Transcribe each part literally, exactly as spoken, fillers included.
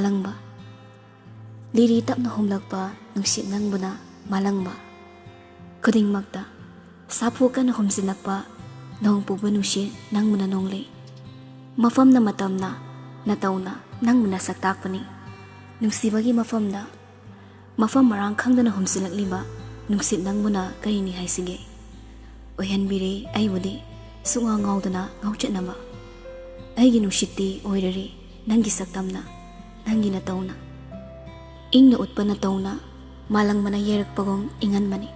ꯃꯥꯂꯪꯕ꯫ ꯂꯤꯔꯤ ꯇꯞꯅ ꯍꯨꯝꯂꯛꯄ ꯅꯨꯡꯁꯤꯠ ꯅꯪꯕꯨꯅ ꯃꯥꯂꯪꯕ꯫ ꯈꯨꯗꯤꯡꯃꯛꯇ ꯁꯥꯐꯨ ꯀꯟꯅ ꯍꯨꯝꯖꯤꯜꯂꯛꯄ ꯅꯣꯡ ꯄꯨꯕ ꯅꯨꯡꯁꯤꯠ ꯅꯪꯕꯨꯅ ꯅꯣꯡꯂꯩ꯫ ꯃꯐꯝꯅ ꯃꯇꯝꯅ ꯅꯇꯧꯅ ꯅꯪꯕꯨꯅ ꯁꯛ ꯇꯥꯛꯄꯅꯤ꯫ ꯅꯨꯡꯁꯤꯕꯒꯤ ꯃꯐꯝꯗ ꯃꯐꯝ ꯃꯔꯥꯡ ꯈꯪꯗꯅ ꯍꯨꯝꯖꯤꯜꯂꯛꯂꯤꯕ ꯅꯨꯡꯁꯤꯠ ꯅꯪꯕꯨꯅ ꯀꯔꯤꯅꯤ ꯍꯥꯏꯁꯤꯒꯦ? ꯑꯣꯏꯍꯟꯕꯤꯔꯦ ꯑꯩꯕꯨꯗꯤ ꯁꯨꯛꯉꯥꯎ ꯉꯥꯎꯗꯅ ꯉꯥꯎꯆꯠꯅꯕ꯫ ꯑꯩꯒꯤ ꯅꯨꯡꯁꯤꯠꯇꯤ ꯑꯣꯏꯔꯔꯦ ꯅꯪꯒꯤ ꯁꯛꯇꯝꯅ, ꯅꯪꯒꯤ ꯅꯇꯧꯅ꯫ ꯏꯪꯅ ꯎꯠꯄ ꯅꯇꯧꯅ ꯃꯥꯂꯪꯕꯅ ꯌꯩꯔꯛꯄꯒꯨꯝ ꯏꯪꯍꯟꯕꯅꯤ꯫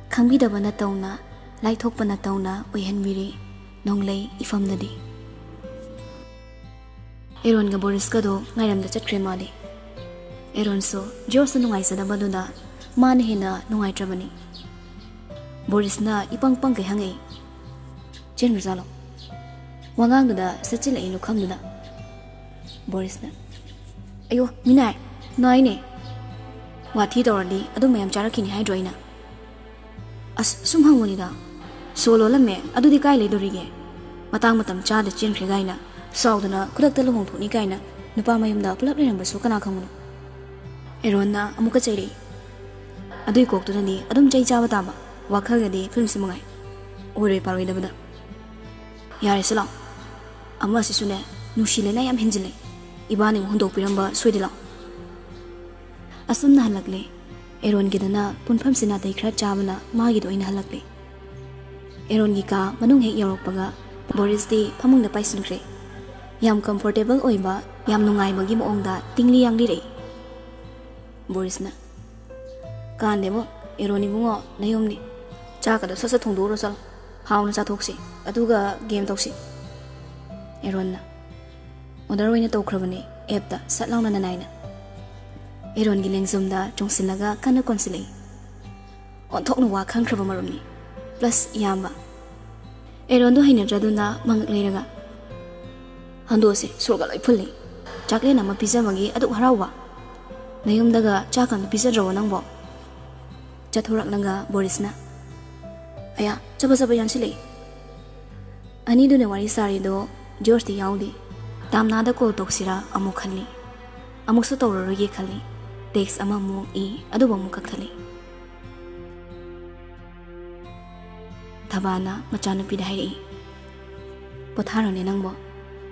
ꯈꯪꯕꯤꯗꯕ ꯅꯇꯧꯅ, ꯂꯥꯏꯊꯣꯛꯄ ꯅꯇꯧꯅ ꯑꯣꯏꯍꯟꯕꯤꯔꯦ ꯅꯣꯡꯂꯩ ꯏꯐꯝꯗꯗꯤ꯫ ꯑꯦꯔꯣꯟꯒ ꯕꯣꯔꯤꯁꯀꯗꯣ ꯉꯥꯏꯔꯝꯗ ꯆꯠꯈ꯭ꯔꯦ ꯃꯥꯗꯤ꯫ ꯑꯦꯔꯣꯟꯁꯨ ꯖꯣꯔꯖꯇ ꯅꯨꯡꯉꯥꯏꯖꯗꯕꯗꯨꯗ ꯃꯥꯅ ꯍꯦꯟꯅ ꯅꯨꯡꯉꯥꯏꯇ꯭ꯔꯕꯅꯤ꯫ ꯕꯣꯔꯤꯁꯅ ꯏꯄꯪ ꯄꯪꯒꯩ ꯍꯪꯉꯛꯏ, "ꯆꯦꯟꯈ꯭ꯔꯖꯥꯠꯂꯣ?" ꯋꯥꯉꯥꯡꯗꯨꯗ ꯁꯠꯆꯤꯜꯂꯛꯏ ꯂꯨꯈꯝꯗꯨꯗ꯫ ꯕꯣꯔꯤꯁꯅ, "ꯑꯌꯣ, ꯃꯤꯅꯥꯏ, ꯅꯥꯏꯅꯦ꯫ ꯋꯥꯊꯤ ꯇꯧꯔꯗꯤ ꯑꯗꯨ ꯃꯌꯥꯝ ꯆꯥꯔꯛꯈꯤꯅꯤ ꯍꯥꯏꯗ꯭ꯔꯣ ꯑꯩꯅ?" "ꯑꯁ, ꯁꯨꯝ ꯍꯪꯕꯅꯤꯗ꯫ ꯁꯣ ꯂꯣꯜꯂꯝꯃꯦ, ꯑꯗꯨꯗꯤ ꯀꯥꯏ ꯂꯩꯗꯣꯔꯤꯒꯦ? ꯃꯇꯥꯡ ꯃꯇꯝ ꯆꯥꯗ ꯆꯦꯟꯈ꯭ꯔꯦ ꯀꯥꯏꯅ, ꯁꯥꯎꯗꯅ ꯈꯨꯗꯛꯇ ꯂꯨꯍꯣꯡꯊꯣꯛꯅꯤ ꯀꯥꯏꯅ ꯅꯨꯄꯥ ꯃꯌꯨꯝꯗ ꯄꯨꯂꯞ ꯂꯩꯔꯝꯕꯁꯨ ꯀꯅꯥ ꯈꯪꯕꯅꯣ?" ꯑꯦꯔꯣꯟꯅ ꯑꯃꯨꯛꯀ ꯆꯩꯔꯛꯏ꯫ "ꯑꯗꯨꯏ ꯀꯣꯛꯇꯨꯅꯗꯤ ꯑꯗꯨꯝ ꯆꯩ ꯆꯥꯕ ꯇꯥꯕ, ꯋꯥꯈꯜꯒꯗꯤ ꯐꯤꯂꯝꯁꯤ ꯃꯉꯥꯏ꯫ ꯑꯣꯏꯔꯣꯏ ꯄꯥꯔꯣꯏꯗꯕꯗ꯫ ꯌꯥꯔꯦꯁꯦ ꯂꯥꯎ꯫ ꯑꯃꯁꯤꯁꯨꯅꯦ, ꯅꯨꯡꯁꯤ ꯂꯩꯅ ꯌꯥꯝ ꯍꯦꯟꯖꯤꯜꯂꯦ꯫ ꯏꯕꯥꯅꯤꯕꯨ ꯍꯨꯟꯗꯣꯛꯄꯤꯔꯝꯕ ꯁꯣꯏꯗꯦ ꯂꯥꯎ꯫" ꯑꯁꯨꯝꯅ ꯍꯜꯂꯛꯂꯦ꯫ ꯑꯦꯔꯣꯟꯒꯤꯗꯅ ꯄꯨꯟꯐꯝꯁꯤ ꯅꯥꯇꯩ ꯈꯔ ꯆꯥꯕꯅ ꯃꯥꯒꯤꯗ ꯑꯣꯏꯅ ꯍꯜꯂꯛꯂꯦ꯫ ꯑꯦꯔꯣꯟꯒꯤ ꯀꯥ ꯃꯅꯨꯡ ꯍꯦꯛ ꯌꯧꯔꯛꯄꯒ ꯕꯣꯔꯤꯁꯇꯤ ꯐꯃꯨꯡꯗ ꯄꯥꯏꯁꯤꯟꯈ꯭ꯔꯦ꯫ ꯌꯥꯝ ꯀꯝꯐꯣꯔꯇꯦꯕꯜ ꯑꯣꯏꯕ, ꯌꯥꯝ ꯅꯨꯡꯉꯥꯏꯕꯒꯤ ꯃꯑꯣꯡꯗ ꯇꯤꯡꯂꯤ ꯌꯥꯡꯂꯤꯔꯛꯏ꯫ ꯕꯣꯔꯤꯁꯅ, "ꯀꯥꯟꯗꯦꯕꯣ, ꯑꯦꯔꯣꯟ ꯏꯕꯨꯡꯉꯣ, ꯅꯌꯨꯝꯅꯤ꯫ ꯆꯥꯛꯀꯗꯣ ꯁꯠ ꯁꯠ ꯊꯣꯡꯗꯣꯛꯎꯔꯣ ꯆꯠꯂꯣ꯫ ꯍꯥꯎꯅ ꯆꯥꯊꯣꯛꯁꯤ, ꯑꯗꯨꯒ ꯒꯦꯝ ꯇꯧꯁꯤ꯫" ꯑꯦꯔꯣꯟꯅ, "ꯑꯣꯔꯗꯔ ꯑꯣꯏꯅ ꯇꯧꯈ꯭ꯔꯕꯅꯦ, ꯑꯦꯞꯇ ꯁꯠ ꯂꯥꯎꯅ ꯅꯅꯥꯏꯅ꯫" ꯑꯦꯔꯣꯟꯒꯤ ꯂꯦꯡꯖꯨꯝꯗ ꯆꯣꯡꯁꯤꯜꯂꯒ ꯀꯟꯅ ꯀꯣꯟꯁꯤꯜꯂꯛꯏ꯫ ꯑꯣꯟꯊꯣꯛꯅ ꯋꯥ ꯈꯪꯈ꯭ꯔꯕ ꯃꯔꯨꯞꯅꯤ꯫ ꯄ꯭ꯂꯁ ꯏꯌꯥꯝꯕ꯫ ꯑꯦꯔꯣꯟꯗꯣ ꯍꯩꯅꯗ꯭ꯔꯗꯨꯅ ꯃꯉꯛ ꯂꯩꯔꯒ, "ꯍꯟꯗꯣꯛꯑꯁꯦ, ꯁꯣꯔꯒ ꯂꯣꯏ ꯐꯨꯜꯂꯦ꯫ ꯆꯥꯛꯂꯦꯟ ꯑꯃ ꯄꯤꯖꯕꯒꯤ ꯑꯗꯨꯛ ꯍꯔꯥꯎꯕ꯫ ꯅꯌꯨꯝꯗꯒ ꯆꯥꯛꯀ ꯑꯝꯇ ꯄꯤꯖꯗ꯭ꯔꯕꯣ ꯅꯪꯕꯣ?" ꯆꯠꯊꯣꯔꯛꯂꯒ ꯕꯣꯔꯤꯁꯅ, "ꯑꯌꯥ, ꯆꯕ ꯆꯕ ꯌꯥꯟꯁꯤꯜꯂꯛꯏ꯫" ꯑꯅꯤꯗꯨꯅ ꯋꯥꯔꯤ ꯁꯥꯔꯤꯗꯣ ꯖꯣꯔꯖꯇꯤ ꯌꯥꯎꯗꯦ꯫ ꯇꯥꯝꯅꯥꯗ ꯀꯣꯜ ꯇꯧꯁꯤꯔꯥ ꯑꯃꯨꯛ ꯈꯜꯂꯤ꯫ ꯑꯃꯨꯛꯁꯨ ꯇꯧꯔꯔꯣꯏꯒꯦ ꯈꯜꯂꯤ꯫ ꯇꯦꯛꯁ ꯑꯃꯃꯨꯛ ꯏ, ꯑꯗꯨꯕꯨ ꯑꯃꯨꯛ ꯀꯛꯊꯠꯂꯤ꯫ ꯊꯕꯥꯅ ꯃꯆꯥꯅꯨꯄꯤꯗ ꯍꯥꯏꯔꯛꯏ, "ꯄꯣꯊꯥꯔꯣꯅꯦ ꯅꯪꯕꯣ,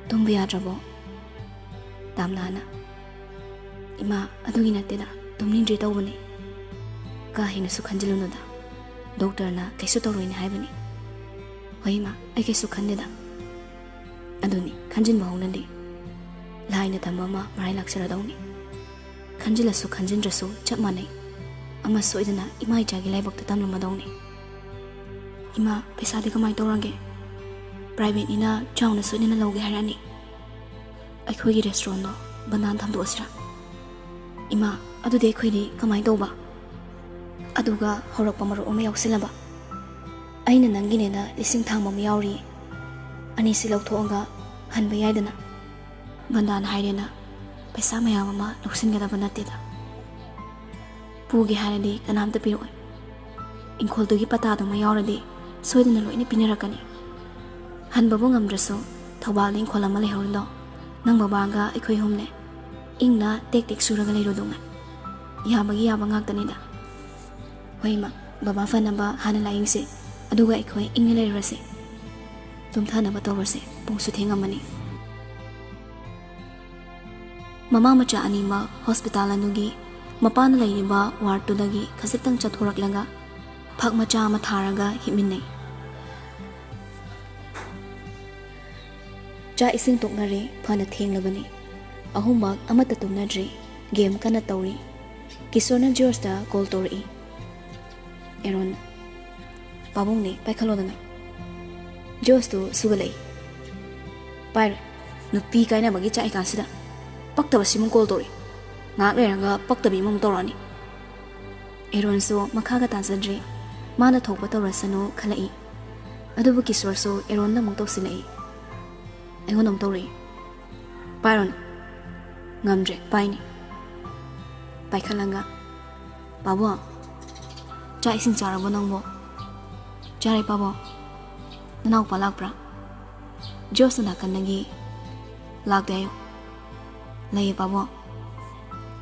ꯇꯨꯝꯕ ꯌꯥꯗ꯭ꯔꯕꯣ?" ꯇꯥꯝꯂꯥꯅ, "ꯏꯃꯥ, ꯑꯗꯨꯒꯤ ꯅꯠꯇꯦꯗ, ꯇꯨꯝꯅꯤꯡꯗ꯭ꯔꯤ ꯇꯧꯕꯅꯦ꯫ ꯀꯥ ꯍꯦꯟꯅꯁꯨ ꯈꯟꯖꯤꯜꯂꯨꯅꯨꯗ, ꯗꯣꯛꯇꯔꯅ ꯀꯩꯁꯨ ꯇꯧꯔꯣꯏꯅꯦ ꯍꯥꯏꯕꯅꯤ꯫" "ꯍꯣꯏ ꯏꯃꯥ, ꯑꯩ ꯀꯩꯁꯨ ꯈꯟꯗꯦꯗ꯫" "ꯑꯗꯨꯅꯤ, ꯈꯟꯖꯤꯟꯕ ꯍꯧꯅꯗꯦ꯫ ꯂꯥꯏꯅ ꯇꯝꯕ ꯑꯃ ꯃꯔꯥꯏ ꯂꯥꯛꯆꯔꯗꯧꯅꯤ꯫ ꯈꯟꯖꯤꯜꯂꯁꯨ ꯈꯟꯖꯤꯟꯗ꯭ꯔꯁꯨ ꯆꯞ ꯃꯥꯟꯅꯩ꯫ ꯑꯃ ꯁꯣꯏꯗꯅ ꯏꯃꯥ ꯏꯆꯥꯒꯤ ꯂꯥꯏꯕꯛꯇ ꯇꯝꯂꯝꯃꯗꯧꯅꯤ꯫" "ꯏꯃꯥ, ꯄꯩꯁꯥꯗꯤ ꯀꯃꯥꯏꯅ ꯇꯧꯔꯒꯦ? ꯄ꯭ꯔꯥꯏꯚꯦꯠꯅꯤꯅ ꯆꯥꯎꯅ ꯁꯣꯏꯗꯅ ꯂꯧꯒꯦ ꯍꯥꯏꯔꯛꯑꯅꯤ꯫ ꯑꯩꯈꯣꯏꯒꯤ ꯔꯦꯁꯇꯨꯔꯦꯟꯗꯣ ꯕꯟꯗꯥꯟ ꯊꯝꯗꯣꯛꯑꯁꯤꯔꯥ?" "ꯏꯃꯥ, ꯑꯗꯨꯗꯤ ꯑꯩꯈꯣꯏꯗꯤ ꯀꯃꯥꯏꯅ ꯇꯧꯕ? ꯑꯗꯨꯒ ꯍꯧꯔꯛꯄ ꯃꯔꯨꯞ ꯑꯃ ꯌꯥꯎꯁꯤꯜꯂꯕ꯫ ꯑꯩꯅ ꯅꯪꯒꯤꯅꯦꯅ ꯂꯤꯁꯤꯡ ꯊꯥꯡꯕ ꯑꯃ ꯌꯥꯎꯔꯤ꯫ ꯑꯅꯤꯁꯤ ꯂꯧꯊꯣꯛꯑꯒ ꯍꯟꯕ ꯌꯥꯏꯗꯅ꯫ ꯕꯟꯗꯥꯟ ꯍꯥꯏꯔꯦꯅ ꯄꯩꯁꯥ ꯃꯌꯥꯝ ꯑꯃ ꯂꯧꯁꯤꯟꯒꯗꯕ ꯅꯠꯇꯦꯗ꯫ ꯄꯨꯒꯦ ꯍꯥꯏꯔꯗꯤ ꯀꯅꯥꯝꯇ ꯄꯤꯔꯛꯑꯣꯏ꯫ ꯏꯪꯈꯣꯜꯗꯨꯒꯤ ꯄꯇꯥꯗꯨꯃ ꯌꯥꯎꯔꯗꯤ ꯁꯣꯏꯗꯅ ꯂꯣꯏꯅ ꯄꯤꯅꯔꯛꯀꯅꯤ꯫ ꯍꯟꯕꯕꯨ ꯉꯝꯗ꯭ꯔꯁꯨ ꯊꯧꯕꯥꯜꯗ ꯏꯪꯈꯣꯜ ꯑꯃ ꯂꯩꯍꯧꯔꯤꯗꯣ, ꯅꯪ ꯕꯕꯥꯒ ꯑꯩꯈꯣꯏ ꯑꯍꯨꯝꯅꯦ ꯏꯪꯅ ꯇꯦꯛ ꯇꯦꯛ ꯁꯨꯔꯒ ꯂꯩꯔꯨꯗꯧꯉꯥꯏ꯫ ꯌꯥꯕꯒꯤ ꯌꯥꯕ ꯉꯥꯛꯇꯅꯤꯗ꯫" "ꯍꯣꯏ ꯏꯃꯥ, ꯕꯕꯥ ꯐꯅꯕ ꯍꯥꯟꯅ ꯂꯥꯏꯌꯦꯡꯁꯦ, ꯑꯗꯨꯒ ꯑꯩꯈꯣꯏ ꯏꯪꯅ ꯂꯩꯔꯨꯔꯁꯦ꯫ ꯇꯨꯝꯊꯅꯕ ꯇꯧꯔꯁꯦ, ꯄꯨꯡꯁꯨ ꯊꯦꯡꯉꯝꯃꯅꯤ꯫" ꯃꯃꯥ ꯃꯆꯥ ꯑꯅꯤꯃꯛ ꯍꯣꯁꯄꯤꯇꯥꯜ ꯑꯗꯨꯒꯤ ꯃꯄꯥꯅ ꯂꯩꯔꯤꯕ ꯋꯥꯔꯗꯇꯨꯗꯒꯤ ꯈꯖꯤꯛꯇꯪ ꯆꯠꯊꯣꯔꯛꯂꯒ ꯐꯛ ꯃꯆꯥ ꯑꯃ ꯊꯥꯔꯒ ꯍꯤꯞꯃꯤꯟꯅꯩ꯫ ꯆꯥꯛ ꯏꯁꯤꯡ ꯇꯣꯛꯅꯔꯦ, ꯐꯅ ꯊꯦꯡꯂꯕꯅꯤ꯫ ꯑꯍꯨꯝꯃꯛ ꯑꯃꯠꯇ ꯇꯨꯝꯅꯗ꯭ꯔꯤ, ꯒꯦꯝ ꯀꯟꯅ ꯇꯧꯔꯤ꯫ ꯀꯤꯁꯣꯔꯅ ꯖꯣꯔꯖꯇ ꯀꯣꯜ ꯇꯧꯔꯛꯏ꯫ ꯑꯦꯔꯣꯟ, "ꯄꯥꯕꯨꯡꯅꯦ, ꯄꯥꯏꯈꯠꯂꯣꯗꯅ꯫" ꯖꯣꯔꯖꯇꯨ ꯁꯨꯒꯠꯂꯛꯏ꯫ "ꯄꯥꯏꯔꯣꯏ, ꯅꯨꯄꯤ ꯀꯥꯏꯅꯕꯒꯤ ꯆꯥꯛꯏꯀꯥꯟꯁꯤꯗ ꯄꯛꯇꯕ ꯁꯤꯃꯨꯛ ꯀꯣꯜ ꯇꯧꯔꯛꯏ꯫ ꯉꯥꯏꯍꯥꯛ ꯂꯩꯔꯒ ꯄꯛꯇꯕꯤ ꯑꯃꯃꯨꯛ ꯇꯧꯔꯛꯑꯅꯤ꯫" ꯑꯦꯔꯣꯟꯁꯨ ꯃꯈꯥꯒ ꯇꯥꯖꯗ꯭ꯔꯦ꯫ ꯃꯥꯅ ꯊꯣꯛꯄ ꯇꯧꯔꯁꯅꯨ ꯈꯜꯂꯛꯏ꯫ ꯑꯗꯨꯕꯨ ꯀꯤꯁꯣꯔꯁꯨ ꯑꯦꯔꯣꯟꯗ ꯑꯃꯨꯛ ꯇꯧꯁꯤꯜꯂꯛꯏ꯫ ꯑꯩꯉꯣꯟꯗ ꯑꯃꯨꯛ ꯇꯧꯔꯛꯏ꯫ "ꯄꯥꯏꯔꯣꯅꯦ꯫" "ꯉꯝꯗ꯭ꯔꯦ, ꯄꯥꯏꯅꯤ꯫" ꯄꯥꯏꯈꯠꯂꯒ, "ꯄꯥꯕꯣ, ꯆꯥꯛ ꯏꯁꯤꯡ ꯆꯥꯔꯕꯣ ꯅꯪꯕꯣ?" "ꯆꯥꯔꯦ ꯄꯥꯕꯣ꯫ ꯅꯅꯥꯎꯄꯥ ꯂꯥꯛꯄ꯭ꯔꯥ?" ꯖꯣꯁꯅ ꯅꯥꯀꯟꯗꯒꯤ, "ꯂꯥꯛꯇꯦ ꯍꯥꯏꯌꯨ꯫" "ꯂꯩꯌꯦ ꯄꯥꯕꯣ,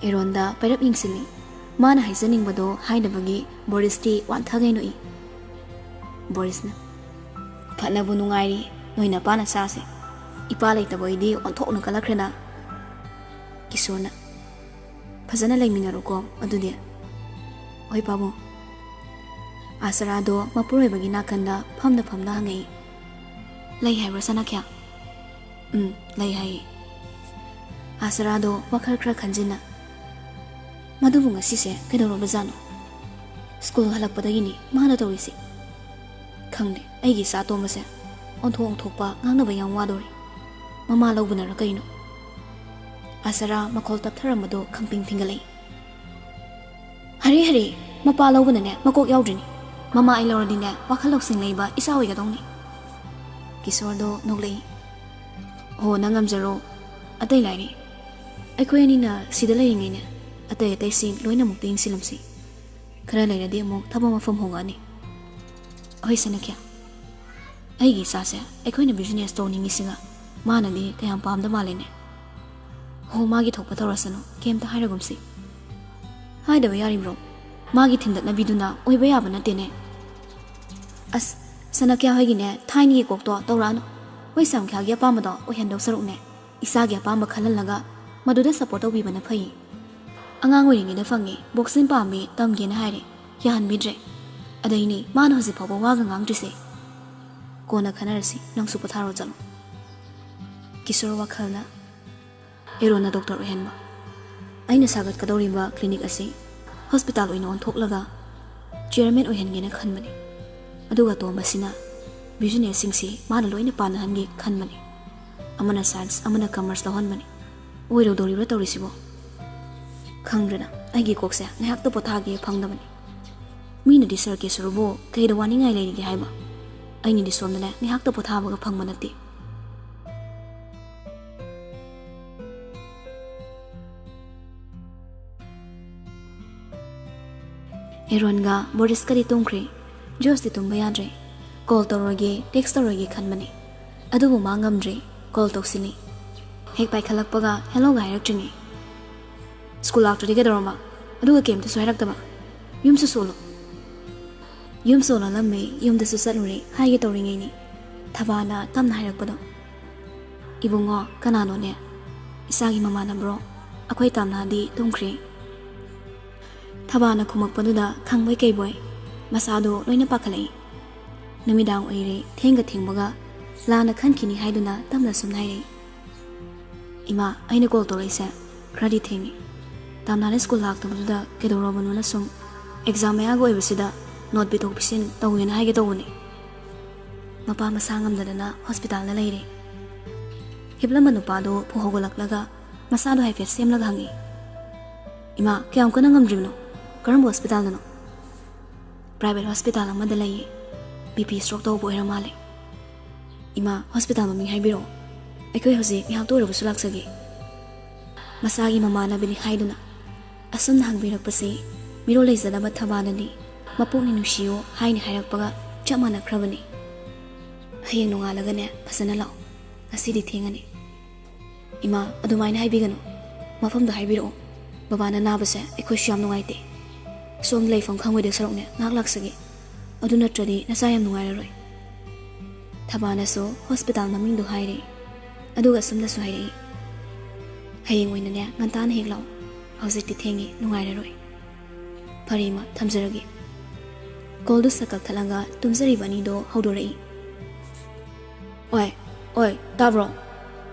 ꯑꯦꯔꯣꯟꯗ ꯄꯩꯔꯞ ꯌꯦꯡꯁꯤꯜꯂꯤ꯫ ꯃꯥꯅ ꯍꯥꯏꯖꯅꯤꯡꯕꯗꯣ ꯍꯥꯏꯗꯕꯒꯤ ꯕꯣꯔꯤꯁꯇꯤ ꯋꯥꯟꯊꯒꯩ ꯅꯣꯛꯏ꯫ ꯕꯣꯔꯤꯁꯅ, "ꯐꯅꯕꯨ ꯅꯨꯡꯉꯥꯏꯔꯤ ꯅꯣꯏ ꯅꯄꯥ ꯅꯆꯥꯁꯦ꯫ ꯏꯄꯥ ꯂꯩꯇꯕ ꯑꯩꯗꯤ ꯑꯣꯟꯊꯣꯛꯅ ꯀꯜꯂꯛꯈ꯭ꯔꯦꯅ꯫" ꯀꯤꯁꯣꯔꯅ, "ꯐꯖꯅ ꯂꯩꯃꯤꯟꯅꯔꯣꯀꯣ ꯑꯗꯨꯗꯤ꯫" "ꯍꯣꯏ ꯄꯥꯕꯨꯡ꯫" ꯑꯥꯁꯔꯥꯗꯣ ꯃꯄꯨꯔꯣꯏꯕꯒꯤ ꯅꯥꯀꯟꯗ ꯐꯝꯅ ꯐꯝꯅ ꯍꯪꯉꯛꯏ꯫ "ꯂꯩ ꯍꯥꯏꯕ꯭ꯔꯣ ꯁꯅꯥꯈ꯭ꯌꯥ?" "ꯎꯝ, ꯂꯩ ꯍꯥꯏꯌꯦ꯫" ꯑꯥꯁꯔꯥꯗꯣ ꯋꯥꯈꯜ ꯈꯔ ꯈꯟꯖꯤꯟꯅ, "ꯃꯗꯨꯕꯨ ꯉꯁꯤꯁꯦ ꯀꯩꯗꯧꯔꯕꯖꯥꯠꯅꯣ? ꯁ꯭ꯀꯨꯜ ꯍꯜꯂꯛꯄꯗꯒꯤꯅꯤ ꯃꯥꯅ ꯇꯧꯔꯤꯁꯦ꯫ ꯈꯪꯗꯦ, ꯑꯩꯒꯤ ꯏꯆꯥ ꯑꯇꯣꯝꯕꯁꯦ ꯑꯣꯟꯊꯣꯛ ꯑꯣꯟꯊꯣꯛꯄ ꯉꯥꯡꯅꯕ ꯌꯥꯝ ꯋꯥꯗꯧꯔꯤ꯫ ꯃꯃꯥ ꯂꯧꯕꯅꯔ ꯀꯩꯅꯣ?" ꯑꯥꯁꯔꯥ ꯃꯈꯣꯜ ꯇꯞꯊꯔꯝꯕꯗꯣ ꯈꯪꯇꯤꯡ ꯊꯤꯡꯒꯠꯂꯛꯏ꯫ "ꯍꯔꯦ ꯍꯔꯦ, ꯃꯄꯥ ꯂꯧꯕꯅꯅꯦ ꯃꯀꯣꯛ ꯌꯥꯎꯗ꯭ꯔꯤꯅꯤ꯫ ꯃꯃꯥ ꯑꯩ ꯂꯧꯔꯗꯤꯅꯦ ꯋꯥꯈꯜ ꯂꯧꯁꯤꯡ ꯂꯩꯕ ꯏꯆꯥ ꯑꯣꯏꯒꯗꯧꯅꯤ꯫" ꯀꯤꯁꯣꯔꯗꯣ ꯅꯣꯛꯂꯛꯏ꯫ "ꯍꯣ, ꯅꯪ ꯉꯝꯖꯔꯣ꯫ ꯑꯇꯩ ꯂꯥꯏꯔꯤ꯫ ꯑꯩꯈꯣꯏ ꯑꯅꯤꯅ ꯁꯤꯗ ꯂꯩꯔꯤꯉꯩꯅꯦ ꯑꯇꯩ ꯑꯇꯩꯁꯤꯡ ꯂꯣꯏꯅꯃꯛꯇ ꯌꯦꯡꯁꯤꯜꯂꯝꯁꯤ꯫ ꯈꯔ ꯂꯩꯔꯗꯤ ꯑꯃꯨꯛ ꯊꯕꯛ ꯃꯐꯝ ꯍꯣꯡꯉꯛꯑꯅꯤ꯫" "ꯍꯣꯏ ꯁꯅꯥꯈ꯭ꯌꯥ, ꯑꯩꯒꯤ ꯏꯆꯥꯁꯦ ꯑꯩꯈꯣꯏꯅ ꯕꯤꯖꯤꯅꯦꯁ ꯇꯧꯅꯤꯡꯉꯤꯁꯤꯒ ꯃꯥꯅꯗꯤ ꯀꯌꯥꯝ ꯄꯥꯝꯗ ꯃꯥꯜꯂꯦꯅꯦ꯫ ꯍꯣ, ꯃꯥꯒꯤ ꯊꯣꯛꯄ ꯇꯧꯔꯁꯅꯨ, ꯀꯩꯝꯇ ꯍꯥꯏꯔꯒꯨꯝꯁꯤ꯫" "ꯍꯥꯏꯗꯕ ꯌꯥꯔꯤꯕ꯭ꯔꯣ? ꯃꯥꯒꯤ ꯊꯤꯟꯗꯠꯅꯕꯤꯗꯨꯅ ꯑꯣꯏꯕ ꯌꯥꯕ ꯅꯠꯇꯦꯅꯦ꯫" "ꯑꯁ, ꯁꯅꯥꯈ꯭ꯌꯥ ꯍꯣꯏꯒꯤꯅꯦ ꯊꯥꯏꯅꯒꯤ ꯀꯣꯛꯇꯣ ꯇꯧꯔꯛꯑꯅꯨ꯫ ꯍꯣꯏ, ꯁꯅꯥꯈ꯭ꯌꯥꯒꯤ ꯑꯄꯥꯝꯕꯗꯣ ꯑꯣꯏꯍꯟꯗꯧ ꯁꯔꯨꯛꯅꯦ ꯏꯆꯥꯒꯤ ꯑꯄꯥꯝꯕ ꯈꯜꯍꯜꯂꯒ ꯃꯗꯨꯗ ꯁꯞꯄꯣꯔꯠ ꯇꯧꯕꯤꯕꯅ ꯐꯩ꯫ ꯑꯉꯥꯡ ꯑꯣꯏꯔꯤꯉꯩꯗ ꯐꯪꯉꯦ, ꯕꯣꯛꯁꯤꯡ ꯄꯥꯝꯃꯦ, ꯇꯝꯒꯦꯅ ꯍꯥꯏꯔꯦ, ꯌꯥꯍꯟꯕꯤꯗ꯭ꯔꯦ꯫ ꯑꯗꯩꯅꯦ ꯃꯥꯅ ꯍꯧꯖꯤꯛ ꯐꯥꯎꯕ ꯋꯥꯒ ꯉꯥꯡꯗ꯭ꯔꯤꯁꯦ꯫ ꯀꯣꯟꯅ ꯈꯟꯅꯔꯁꯤ, ꯅꯪꯁꯨ ꯄꯣꯊꯥꯔꯣ ꯆꯠꯂꯣ꯫" ꯀꯤꯁꯣꯔ ꯋꯥꯈꯜꯅ, "ꯑꯦꯔꯣꯟꯅ ꯗꯣꯛꯇꯔ ꯑꯣꯏꯍꯟꯕ, ꯑꯩꯅ ꯁꯥꯒꯠꯀꯗꯧꯔꯤꯕ ꯀ꯭ꯂꯤꯅꯤꯛ ꯑꯁꯤ ꯍꯣꯁꯄꯤꯇꯥꯜ ꯑꯣꯏꯅ ꯑꯣꯟꯊꯣꯛꯂꯒ ꯆꯤꯌꯔꯃꯦꯟ ꯑꯣꯏꯍꯟꯒꯦꯅ ꯈꯟꯕꯅꯤ꯫ ꯑꯗꯨꯒ ꯑꯇꯣꯝꯕꯁꯤꯅ ꯕꯤꯖꯤꯅꯦꯁꯁꯤꯡꯁꯤ ꯃꯥꯅ ꯂꯣꯏꯅ ꯄꯥꯟꯅꯍꯟꯒꯦ ꯈꯟꯕꯅꯤ꯫ ꯑꯃꯅ ꯁꯥꯏꯟꯁ, ꯑꯃꯅ ꯀꯃꯔꯁ ꯂꯧꯍꯟꯕꯅꯤ꯫ ꯑꯣꯏꯔꯣꯏꯗꯧꯔꯤꯕ꯭ꯔꯥ ꯇꯧꯔꯤꯁꯤꯕꯣ? ꯈꯪꯗ꯭ꯔꯦꯗ, ꯑꯩꯒꯤ ꯀꯣꯛꯁꯦ ꯉꯥꯏꯍꯥꯛꯇ ꯄꯣꯊꯥꯒꯦ ꯐꯪꯗꯕꯅꯤ꯫ ꯃꯤꯅꯗꯤ ꯁꯥꯔ ꯀꯦꯁꯣꯔꯕꯨ ꯀꯩꯗ ꯋꯥꯅꯤꯡꯉꯥꯏ ꯂꯩꯔꯤꯒꯦ ꯍꯥꯏꯕ, ꯑꯩꯅꯗꯤ ꯁꯣꯝꯗꯅꯦ ꯉꯥꯏꯍꯥꯛꯇ ꯄꯣꯊꯥꯕꯒ ꯐꯪꯕ ꯅꯠꯇꯦ꯫" ꯑꯦꯔꯣꯟꯒ ꯕꯣꯔꯤꯁꯀꯗꯤ ꯇꯨꯝꯈ꯭ꯔꯦ꯫ ꯖꯣꯁꯇꯤ ꯇꯨꯝꯕ ꯌꯥꯗ꯭ꯔꯦ꯫ ꯀꯣꯜ ꯇꯧꯔꯣꯏꯒꯦ, ꯇꯦꯛꯁ ꯇꯧꯔꯣꯏꯒꯦ ꯈꯟꯕꯅꯦ꯫ ꯑꯗꯨꯕꯨ ꯃꯥ ꯉꯝꯗ꯭ꯔꯦ꯫ ꯀꯣꯜ ꯇꯧꯁꯤꯜꯂꯤ꯫ ꯍꯦꯛ ꯄꯥꯏꯈꯠꯂꯛꯄꯒ ꯍꯦꯜꯂꯣꯒ ꯍꯥꯏꯔꯛꯇ꯭ꯔꯤꯉꯩ꯫ ꯁ꯭ꯀꯨꯜ ꯂꯥꯛꯇ꯭ꯔꯗꯤ ꯀꯩꯗꯧꯔꯕ? ꯑꯗꯨꯒ ꯀꯩꯝꯇꯁꯨ ꯍꯥꯏꯔꯛꯇꯕ꯫ ꯌꯨꯝꯁꯨ ꯁꯣꯜꯂꯣ꯫ ꯌꯨꯝ ꯁꯣꯜꯂꯣꯜꯂꯝꯃꯦ, ꯌꯨꯝꯗꯁꯨ ꯆꯠꯂꯨꯔꯦ ꯍꯥꯏꯒꯦ ꯇꯧꯔꯤꯉꯩꯅꯤ ꯊꯕꯥꯅ ꯇꯞꯅ ꯍꯥꯏꯔꯛꯄꯗꯣ, "ꯏꯕꯨꯡꯉꯣ, ꯀꯅꯥꯅꯣꯅꯦ? ꯏꯆꯥꯒꯤ ꯃꯃꯥꯟꯅꯕ꯭ꯔꯣ? ꯑꯩꯈꯣꯏ ꯇꯥꯝꯅꯥꯗꯤ ꯇꯨꯝꯈ꯭ꯔꯦ꯫" ꯊꯕꯥꯅ ꯈꯨꯝꯃꯛꯄꯗꯨꯗ ꯈꯪꯕꯣꯏ ꯀꯩꯕꯣꯏ ꯃꯁꯥꯗꯣ ꯂꯣꯏꯅ ꯄꯥꯈꯠꯂꯛꯏ꯫ ꯅꯨꯃꯤꯗꯥꯡ ꯑꯣꯏꯔꯦ, ꯊꯦꯡꯒ ꯊꯦꯡꯕꯒ ꯂꯥꯟꯅ ꯈꯟꯈꯤꯅꯤ ꯍꯥꯏꯗꯨꯅ ꯇꯞꯅ ꯁꯨꯝ ꯍꯥꯏꯔꯛꯏ꯫ "ꯏꯃꯥ, ꯑꯩꯅ ꯀꯣꯜ ꯇꯧꯔꯛꯏꯁꯦ ꯈꯔꯗꯤ ꯊꯦꯡꯉꯤ꯫ ꯇꯥꯝꯅꯥꯅ ꯁ꯭ꯀꯨꯜ ꯂꯥꯛꯇꯕꯗꯨꯗ ꯀꯩꯗꯧꯔꯕꯅꯣꯅ ꯁꯨꯝ ꯑꯦꯛꯖꯥꯝ ꯃꯌꯥꯒ ꯑꯣꯏꯕꯁꯤꯗ ꯅꯣꯠ ꯄꯤꯊꯣꯛ ꯄꯤꯁꯤꯟ ꯇꯧꯒꯦꯅ ꯍꯥꯏꯒꯦ ꯇꯧꯕꯅꯤ꯫ ꯃꯄꯥ ꯃꯁꯥ ꯉꯝꯗꯗꯅ ꯍꯣꯁꯄꯤꯇꯥꯜꯗ ꯂꯩꯔꯦ꯫" ꯍꯤꯞꯂꯝꯕ ꯅꯨꯄꯥꯗꯣ ꯐꯨ ꯍꯧꯒꯠꯂꯛꯂꯒ ꯃꯁꯥꯗꯣ ꯍꯥꯏꯐꯦꯠ ꯁꯦꯝꯂꯒ ꯍꯪꯉꯤ, "ꯏꯃꯥ, ꯀꯌꯥꯝ ꯀꯟꯅ ꯉꯝꯗ꯭ꯔꯤꯕꯅꯣ? ꯀꯔꯝꯕ ꯍꯣꯁꯄꯤꯇꯥꯜꯗꯅꯣ?" "ꯄ꯭ꯔꯥꯏꯚꯦꯠ ꯍꯣꯁꯄꯤꯇꯥꯜ ꯑꯃꯗ ꯂꯩꯌꯦ꯫ ꯕꯤ ꯄꯤ ꯁ꯭ꯇ꯭ꯔꯣꯛ ꯇꯧꯕ ꯑꯣꯏꯔ ꯃꯥꯜꯂꯦ꯫" "ꯏꯃꯥ, ꯍꯣꯁꯄꯤꯇꯥꯜ ꯃꯃꯤꯡ ꯍꯥꯏꯕꯤꯔꯛꯑꯣ꯫ ꯑꯩꯈꯣꯏ ꯍꯧꯖꯤꯛ ꯉꯥꯏꯍꯥꯛꯇ ꯑꯣꯏꯔꯕꯁꯨ ꯂꯥꯛꯆꯒꯦ꯫" ꯃꯁꯥꯒꯤ ꯃꯃꯥꯟꯅꯕꯤꯅꯤ ꯍꯥꯏꯗꯨꯅ ꯑꯁꯨꯝꯅ ꯍꯪꯕꯤꯔꯛꯄꯁꯤ ꯃꯤꯔꯣꯜ ꯂꯩꯖꯗꯕ ꯊꯕꯥꯅꯗꯤ "ꯃꯄꯨꯛꯅꯤ ꯅꯨꯡꯁꯤꯌꯣ" ꯍꯥꯏꯅ ꯍꯥꯏꯔꯛꯄꯒ ꯆꯞ ꯃꯥꯟꯅꯈ꯭ꯔꯕꯅꯤ꯫ "ꯍꯌꯦꯡ ꯅꯣꯡꯉꯥꯜꯂꯒꯅꯦ ꯐꯖꯅ ꯂꯥꯛꯑꯣ꯫ ꯉꯁꯤꯗꯤ ꯊꯦꯡꯉꯅꯤ꯫" "ꯏꯃꯥ, ꯑꯗꯨꯃꯥꯏꯅ ꯍꯥꯏꯕꯤꯒꯅꯨ꯫ ꯃꯐꯝꯗꯣ ꯍꯥꯏꯕꯤꯔꯛꯑꯣ꯫ ꯕꯕꯥꯅ ꯅꯥꯕꯁꯦ ꯑꯩꯈꯣꯏꯁꯨ ꯌꯥꯝ ꯅꯨꯡꯉꯥꯏꯇꯦ꯫ ꯁꯣꯝꯗ ꯂꯩꯐꯝ ꯈꯪꯉꯣꯏꯗꯣꯏ ꯁꯔꯨꯛꯅꯦ ꯉꯥꯏꯍꯥꯛ ꯂꯥꯛꯆꯒꯦ꯫ ꯑꯗꯨ ꯅꯠꯇ꯭ꯔꯗꯤ ꯅꯆꯥ ꯌꯥꯝ ꯅꯨꯡꯉꯥꯏꯔꯔꯣꯏ꯫" ꯊꯕꯥꯅꯁꯨ ꯍꯣꯁꯄꯤꯇꯥꯜ ꯃꯃꯤꯡꯗꯣ ꯍꯥꯏꯔꯦ꯫ ꯑꯗꯨꯒ ꯑꯁꯨꯝꯅꯁꯨ ꯍꯥꯏꯔꯛꯏ, "ꯍꯌꯦꯡ ꯑꯣꯏꯅꯅꯦ ꯉꯟꯇꯥꯅ ꯍꯦꯛ ꯂꯥꯛꯑꯣ꯫ ꯍꯧꯖꯤꯛꯇꯤ ꯊꯦꯡꯉꯦ, ꯅꯨꯡꯉꯥꯏꯔꯔꯣꯏ꯫ ꯐꯔꯦ ꯏꯃꯥ, ꯊꯝꯖꯔꯒꯦ꯫" ꯀꯣꯜꯗꯨ ꯁꯠ ꯀꯛꯊꯠꯂꯒ ꯇꯨꯝꯖꯔꯤꯕ ꯑꯅꯤꯗꯣ ꯍꯧꯗꯣꯔꯛꯏ꯫ "ꯑꯣꯏ, ꯑꯣꯏ, ꯇꯥꯕ꯭ꯔꯣ?"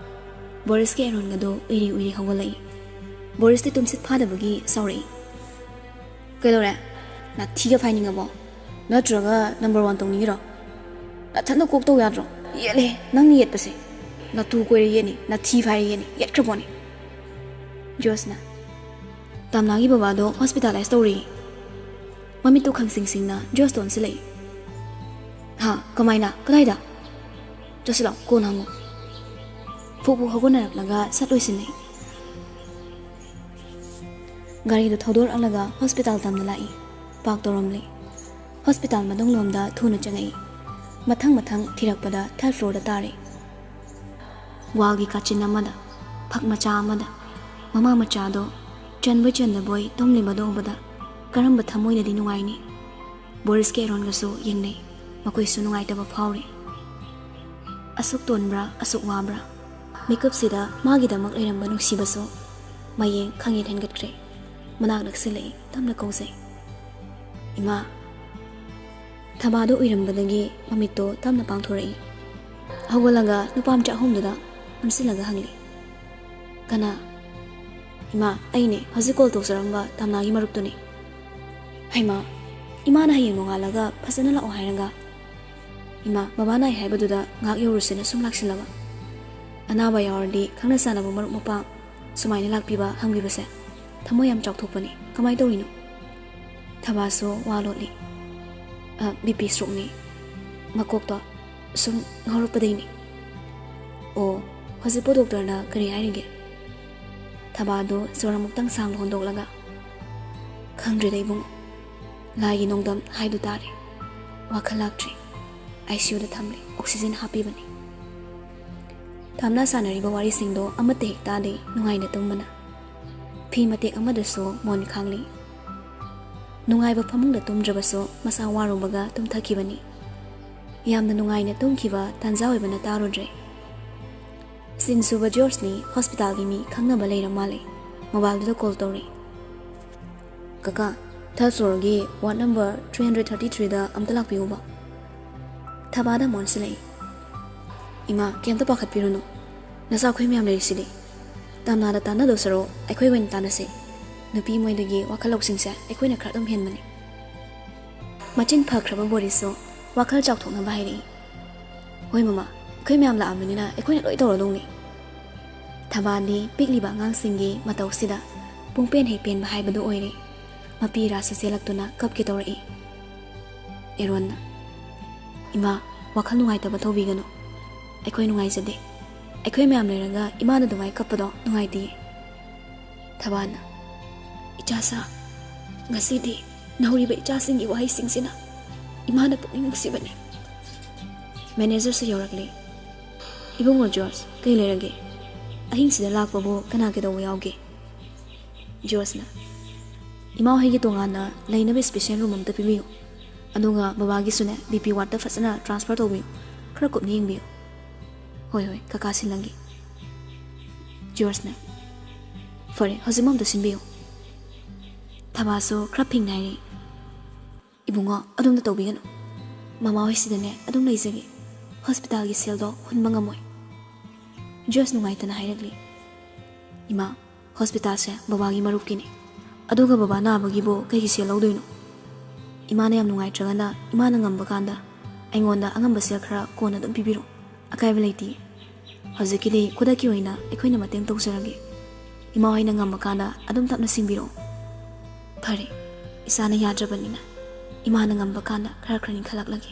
ꯕꯣꯔꯤꯁꯀꯤ ꯑꯦꯔꯣꯟꯒꯗꯣ ꯎꯏꯔꯤ ꯎꯏꯔꯤ ꯍꯧꯒꯠꯂꯛꯏ꯫ ꯕꯣꯔꯤꯁꯇꯤ ꯇꯨꯝꯁꯤꯠ ꯐꯥꯗꯕꯒꯤ ꯁꯥꯎꯔꯛꯏ꯫ "ꯀꯩꯗꯧꯔꯦ? ꯅꯥꯊꯤꯒ ꯐꯥꯏꯅꯤꯡꯉꯕꯣ? ꯅꯠꯇ꯭ꯔꯒ ꯅꯝꯕꯔ ꯋꯥꯟ ꯇꯧꯅꯤꯡꯉꯤꯔꯣ? ꯅꯊꯟꯗ ꯀꯣꯛ ꯇꯧ ꯌꯥꯗ꯭ꯔꯣ? ꯌꯦꯠꯂꯦ, ꯅꯪꯅ ꯌꯦꯠꯄꯁꯦ꯫ ꯅꯇꯨ ꯀꯣꯏꯔꯦ ꯌꯦꯠꯅꯤ, ꯅꯊꯤ ꯐꯥꯏꯔꯦ ꯌꯦꯠꯅꯤ, ꯌꯦꯠꯈ꯭ꯔꯄꯣꯠꯅꯤ꯫" ꯖꯣꯁꯅ, "ꯇꯥꯝꯅꯥꯒꯤ ꯕꯕꯥꯗꯣ ꯍꯣꯁꯄꯤꯇꯥꯂꯥꯏꯁ ꯇꯧꯔꯦ꯫" ꯃꯃꯤꯠꯇꯣ ꯈꯪꯁꯤꯡ ꯁꯤꯡꯅ ꯖꯣꯁꯇ ꯑꯣꯟꯁꯤꯜꯂꯛꯏ꯫ "ꯍꯥ? ꯀꯃꯥꯏꯅ? ꯀꯗꯥꯏꯗ? ꯆꯠꯁꯤ ꯂꯥꯛꯑꯣ, ꯀꯣꯟꯅ ꯍꯪꯉꯨ꯫" ꯐꯨꯛ ꯐꯨꯛ ꯍꯧꯒꯠꯅꯔꯛꯂꯒ ꯁꯠ ꯂꯣꯏꯁꯤꯟꯅꯩ꯫ ꯒꯥꯔꯤꯗꯨ ꯊꯧꯗꯣꯔꯛꯂꯒ ꯍꯣꯁꯄꯤꯇꯥꯜ ꯇꯝꯅ ꯂꯥꯛꯏ꯫ ꯄꯥꯔꯛ ꯇꯧꯔꯝꯂꯦ꯫ ꯍꯣꯁꯄꯤꯇꯥꯜ ꯃꯅꯨꯡꯂꯣꯝꯗ ꯊꯨꯅ ꯆꯪꯉꯛꯏ꯫ ꯃꯊꯪ ꯃꯊꯪ ꯊꯤꯔꯛꯄꯗ ꯊꯥꯔꯠ ꯐ꯭ꯂꯣꯔꯗ ꯇꯥꯔꯦ꯫ ꯋꯥꯜꯒꯤ ꯀꯥꯆꯤꯟ ꯑꯃꯗ ꯐꯛ ꯃꯆꯥ ꯑꯃꯗ ꯃꯃꯥ ꯃꯆꯥꯗꯣ ꯆꯟꯕꯣꯏ ꯆꯟꯗꯕꯣꯏ ꯇꯨꯝꯂꯤꯕꯗꯣ ꯎꯕꯗ ꯀꯔꯝꯕ ꯊꯃꯣꯏꯅꯗꯤ ꯅꯨꯡꯉꯥꯏꯅꯤ? ꯕꯣꯔꯤꯁꯀ ꯑꯦꯔꯣꯟꯒꯁꯨ ꯌꯦꯡꯅꯩ꯫ ꯃꯈꯣꯏꯁꯨ ꯅꯨꯡꯉꯥꯏꯇꯕ ꯐꯥꯎꯔꯤ꯫ ꯑꯁꯨꯛ ꯇꯣꯟꯕ꯭ꯔꯥ, ꯑꯁꯨꯛ ꯋꯥꯕ꯭ꯔꯥ? ꯃꯤꯀꯨꯞꯁꯤꯗ ꯃꯥꯒꯤꯗꯃꯛ ꯂꯩꯔꯝꯕ ꯅꯨꯡꯁꯤꯕꯁꯨ ꯃꯌꯦꯡ ꯈꯪꯍꯦꯟ ꯍꯦꯟꯒꯠꯈ꯭ꯔꯦ꯫ ꯃꯅꯥꯛ ꯅꯛꯁꯤꯜꯂꯛꯏ, ꯇꯞꯅ ꯀꯧꯖꯩ, "ꯏꯃꯥ!" ꯊꯕꯥꯗꯣ ꯎꯏꯔꯝꯕꯗꯒꯤ ꯃꯃꯤꯠꯇꯣ ꯇꯞꯅ ꯄꯥꯡꯊꯣꯔꯛꯏ꯫ ꯍꯧꯒꯠꯂꯒ ꯅꯨꯄꯥ ꯃꯆꯥ ꯑꯍꯨꯝꯗꯨꯗ ꯑꯣꯟꯁꯤꯜꯂꯒ ꯍꯪꯂꯤ, "ꯀꯅꯥ?" "ꯏꯃꯥ, ꯑꯩꯅꯦ, ꯍꯧꯖꯤꯛ ꯀꯣꯜ ꯇꯧꯖꯔꯝꯕ ꯇꯝꯅꯥꯒꯤ ꯃꯔꯨꯞꯇꯨꯅꯤ꯫" "ꯍꯩꯃꯥ, ꯏꯃꯥꯅ ꯍꯌꯦꯡ ꯅꯣꯡꯉꯥꯜꯂꯒ ꯐꯖꯅ ꯂꯥꯛꯑꯣ ꯍꯥꯏꯔꯒ?" "ꯏꯃꯥ, ꯕꯕꯥ ꯅꯥꯏ ꯍꯥꯏꯕꯗꯨꯗ ꯉꯥꯏꯍꯥꯛ ꯌꯧꯔꯨꯁꯦꯅ ꯁꯨꯝ ꯂꯥꯛꯁꯤꯜꯂꯕ꯫ ꯑꯅꯥꯕ ꯌꯥꯎꯔꯗꯤ ꯈꯪꯅ ꯆꯥꯟꯅꯕ ꯃꯔꯨꯞ ꯃꯄꯥꯡ ꯁꯨꯃꯥꯏꯅ ꯂꯥꯛꯄꯤꯕ ꯍꯪꯕꯤꯕꯁꯦ ꯊꯃꯣꯏ ꯌꯥꯝ ꯆꯥꯎꯊꯣꯛꯄꯅꯤ꯫ ꯀꯃꯥꯏꯅ ꯇꯧꯔꯤꯅꯣ?" ꯊꯕꯥꯁꯨ ꯋꯥ ꯂꯣꯠꯂꯤ꯫ "ꯑ, ꯕꯤ ꯄꯤ ꯁ꯭ꯇ꯭ꯔꯣꯛꯅꯤ꯫ ꯃꯀꯣꯛꯇꯣ ꯁꯨꯝ ꯉꯥꯎꯔꯛꯄꯗꯩꯅꯤ꯫" "ꯑꯣ, ꯍꯧꯖꯤꯛꯄꯨ ꯗꯣꯛꯇꯔꯅ ꯀꯔꯤ ꯍꯥꯏꯔꯤꯒꯦ?" ꯊꯕꯥꯗꯨ ꯁꯣꯔ ꯑꯃꯨꯛꯇꯪ ꯁꯥꯡꯅ ꯍꯣꯟꯗꯣꯛꯂꯒ, "ꯈꯪꯗ꯭ꯔꯦꯗ ꯏꯕꯨꯡꯉꯣ, ꯂꯥꯏꯒꯤ ꯅꯣꯡꯗꯝ ꯍꯥꯏꯗꯨ ꯇꯥꯔꯦ꯫ ꯋꯥꯈꯜ ꯂꯥꯛꯇ꯭ꯔꯦ꯫ ꯑꯥꯏ ꯁꯤ ꯌꯨꯗ ꯊꯝꯂꯦ, ꯑꯣꯛꯁꯤꯖꯦꯟ ꯍꯥꯞꯄꯤꯕꯅꯤ꯫" ꯊꯥꯝꯅ ꯁꯥꯟꯅꯔꯤꯕ ꯋꯥꯔꯤꯁꯤꯡꯗꯣ ꯑꯃꯠꯇ ꯍꯦꯛ ꯇꯥꯗꯦ, ꯅꯨꯡꯉꯥꯏꯅ ꯇꯨꯝꯕꯅ꯫ ꯐꯤ ꯃꯇꯦꯛ ꯑꯃꯗꯁꯨ ꯃꯣꯟ ꯈꯥꯡꯂꯤ꯫ ꯅꯨꯡꯉꯥꯏꯕ ꯐꯃꯨꯡꯗ ꯇꯨꯝꯗ꯭ꯔꯕꯁꯨ ꯃꯁꯥ ꯋꯥꯔꯨꯕꯒ ꯇꯨꯝꯊꯈꯤꯕꯅꯤ꯫ ꯌꯥꯝꯅ ꯅꯨꯡꯉꯥꯏꯅ ꯇꯨꯝꯈꯤꯕ ꯇꯥꯟꯖꯥ ꯑꯣꯏꯕꯅ ꯇꯥꯔꯨꯗ꯭ꯔꯦ꯫ ꯁꯤꯟ ꯁꯨꯕ ꯖꯣꯔꯖꯅꯤ ꯍꯣꯁꯄꯤꯇꯥꯜꯒꯤ ꯃꯤ ꯈꯪꯅꯕ ꯂꯩꯔ ꯃꯥꯜꯂꯦ꯫ ꯃꯣꯕꯥꯏꯜꯗꯨꯗ ꯀꯣꯜ ꯇꯧꯔꯤ꯫ "ꯀꯀꯥ, ꯊꯥꯔꯠ ꯐ꯭ꯂꯣꯔꯒꯤ ward number three hundred thirty ꯊ꯭ꯔꯤꯗ ꯑꯝꯇ ꯂꯥꯛꯄꯤꯌꯨꯕ꯫" ꯊꯕꯥꯗ ꯃꯣꯟꯁꯤꯜꯂꯛꯏ꯫ "ꯏꯃꯥ, ꯀꯩꯝꯇ ꯄꯥꯈꯠꯄꯤꯔꯨꯅꯨ꯫ ꯅꯆꯥ ꯑꯩꯈꯣꯏ ꯃꯌꯥꯝ ꯂꯩꯔꯤꯁꯤꯗꯤ꯫ ꯇꯝꯅꯥꯗ ꯇꯥꯟꯅꯗꯧ ꯁꯔꯨꯛ ꯑꯩꯈꯣꯏ ꯑꯣꯏꯅ ꯇꯥꯟꯅꯁꯤ꯫ ꯅꯨꯄꯤ ꯃꯣꯏꯗꯒꯤ ꯋꯥꯈꯜ ꯂꯧꯁꯤꯡꯁꯦ ꯑꯩꯈꯣꯏꯅ ꯈꯔ ꯑꯗꯨꯝ ꯍꯦꯟꯕꯅꯤ꯫" ꯃꯆꯤꯟ ꯐꯈ꯭ꯔꯕ ꯕꯣꯔꯤꯁꯁꯨ ꯋꯥꯈꯜ ꯆꯥꯎꯊꯣꯛꯅꯕ ꯍꯥꯏꯔꯛꯏ꯫ "ꯍꯣꯏ ꯃꯃꯥ, ꯑꯩꯈꯣꯏ ꯃꯌꯥꯝ ꯂꯥꯛꯑꯕꯅꯤꯅ ꯑꯩꯈꯣꯏꯅ ꯂꯣꯏ ꯇꯧꯔꯗꯧꯅꯤ꯫" ꯊꯕꯥꯗꯤ ꯄꯤꯛꯂꯤꯕ ꯑꯉꯥꯡꯁꯤꯡꯒꯤ ꯃꯇꯧꯁꯤꯗ ꯄꯨꯡꯄꯦꯟ ꯍꯦꯛ ꯄꯦꯟꯕ ꯍꯥꯏꯕꯗꯨ ꯑꯣꯏꯔꯦ꯫ ꯃꯄꯤ ꯏꯔꯥꯁꯨ ꯆꯦꯜꯂꯛꯇꯨꯅ ꯀꯞꯀꯦ ꯇꯧꯔꯛꯏ꯫ ꯑꯦꯔꯣꯟꯅ, "ꯏꯃꯥ, ꯋꯥꯈꯜ ꯅꯨꯡꯉꯥꯏꯇꯕ ꯇꯧꯕꯤꯒꯅꯨ꯫ ꯑꯩꯈꯣꯏ ꯅꯨꯡꯉꯥꯏꯖꯗꯦ꯫ ꯑꯩꯈꯣꯏ ꯃꯌꯥꯝ ꯂꯩꯔꯒ ꯏꯃꯥꯅ ꯑꯗꯨꯃꯥꯏ ꯀꯞꯄꯗꯣ ꯅꯨꯡꯉꯥꯏꯇꯦꯌꯦ꯫" ꯊꯕꯥꯅ, "ꯏꯆꯥꯁꯥ, ꯉꯁꯤꯗꯤ ꯅꯧꯔꯤꯕ ꯏꯆꯥꯁꯤꯡꯒꯤ ꯋꯥꯍꯩꯁꯤꯡꯁꯤꯅ ꯏꯃꯥꯅ ꯄꯨꯛꯅꯤꯡ ꯅꯨꯡꯁꯤꯕꯅꯤ꯫" ꯃꯦꯅꯦꯖꯔꯁꯨ ꯌꯧꯔꯛꯂꯦ꯫ "ꯏꯕꯨꯡꯉꯣ ꯖꯣꯔꯖ, ꯀꯩ ꯂꯩꯔꯒꯦ? ꯑꯍꯤꯡꯁꯤꯗ ꯂꯥꯛꯄꯕꯨ ꯀꯅꯥ ꯀꯩꯗꯧꯕ ꯌꯥꯎꯒꯦ?" ꯖꯣꯔꯖꯅ, "ꯏꯃꯥ ꯍꯣꯏꯒꯤ ꯇꯣꯉꯥꯟꯅ ꯂꯩꯅꯕ ꯁ꯭ꯄꯦꯁꯦꯜ ꯔꯨꯝ ꯑꯝꯇ ꯄꯤꯕꯤꯌꯨ, ꯑꯗꯨꯒ ꯕꯕꯥꯒꯤꯁꯨꯅꯦ ꯕꯤ ꯄꯤ ꯋꯥꯔꯗꯇ ꯐꯖꯅ ꯇ꯭ꯔꯥꯟꯁꯐꯔ ꯇꯧꯕꯤꯌꯨ, ꯈꯔ ꯀꯨꯞꯅ ꯌꯦꯡꯕꯤꯌꯨ"꯫ "ꯍꯣꯏ ꯍꯣꯏ, ꯀꯀꯥ ꯁꯤꯜꯂꯒꯦ"꯫ ꯖꯣꯔꯖꯅ, "ꯐꯔꯦ, ꯍꯧꯖꯤꯛꯃꯛ ꯑꯝꯇ ꯁꯤꯟꯕꯤꯌꯨ"꯫ ꯊꯕꯥꯁꯨ ꯈꯔ ꯐꯤꯡꯅ ꯍꯥꯏꯔꯛꯏ, "ꯏꯕꯨꯡꯉꯣ, ꯑꯗꯨꯝꯅ ꯇꯧꯕꯤꯒꯅꯨ꯫ ꯃꯃꯥ ꯍꯣꯏꯁꯤꯗꯅꯦ ꯑꯗꯨꯝ ꯂꯩꯖꯒꯦ꯫ ꯍꯣꯁꯄꯤꯇꯥꯜꯒꯤ ꯁꯦꯜꯗꯣ ꯍꯨꯟꯕ ꯉꯝꯃꯣꯏ"꯫ ꯖꯣꯔꯖ ꯅꯨꯡꯉꯥꯏꯇꯅ ꯍꯥꯏꯔꯛꯂꯤ, "ꯏꯃꯥ, ꯍꯣꯁꯄꯤꯇꯥꯜꯁꯦ ꯕꯕꯥꯒꯤ ꯃꯔꯨꯞꯀꯤꯅꯤ꯫ ꯑꯗꯨꯒ ꯕꯕꯥ ꯅꯥꯕꯒꯤꯕꯨ ꯀꯩꯒꯤ ꯁꯦꯜ ꯂꯧꯗꯣꯏꯅꯣ? ꯏꯃꯥꯅ ꯌꯥꯝ ꯅꯨꯡꯉꯥꯏꯇ꯭ꯔꯒꯅ ꯏꯃꯥꯅ ꯉꯝꯕ ꯀꯥꯟꯗ ꯑꯩꯉꯣꯟꯗ ꯑꯉꯝꯕ ꯁꯦꯜ ꯈꯔ ꯀꯣꯟꯅ ꯑꯗꯨꯝ ꯄꯤꯕꯤꯔꯣ꯫ ꯑꯀꯥꯏꯕ ꯂꯩꯇꯦ꯫ ꯍꯧꯖꯤꯛꯀꯤꯗꯤ ꯈꯨꯗꯛꯀꯤ ꯑꯣꯏꯅ ꯑꯩꯈꯣꯏꯅ ꯃꯇꯦꯡ ꯇꯧꯖꯔꯒꯦ꯫ ꯏꯃꯥ ꯍꯣꯏꯅ ꯉꯝꯕ ꯀꯥꯟꯗ ꯑꯗꯨꯝ ꯇꯞꯅ ꯁꯤꯡꯕꯤꯔꯛꯑꯣ"꯫ "ꯐꯔꯦ, ꯏꯁꯥꯅ ꯌꯥꯗ꯭ꯔꯕꯅꯤꯅ ꯏꯃꯥꯅ ꯉꯝꯕ ꯀꯥꯟꯗ ꯈꯔ ꯈꯔ ꯏꯟꯈꯠꯂꯛꯂꯒꯦ꯫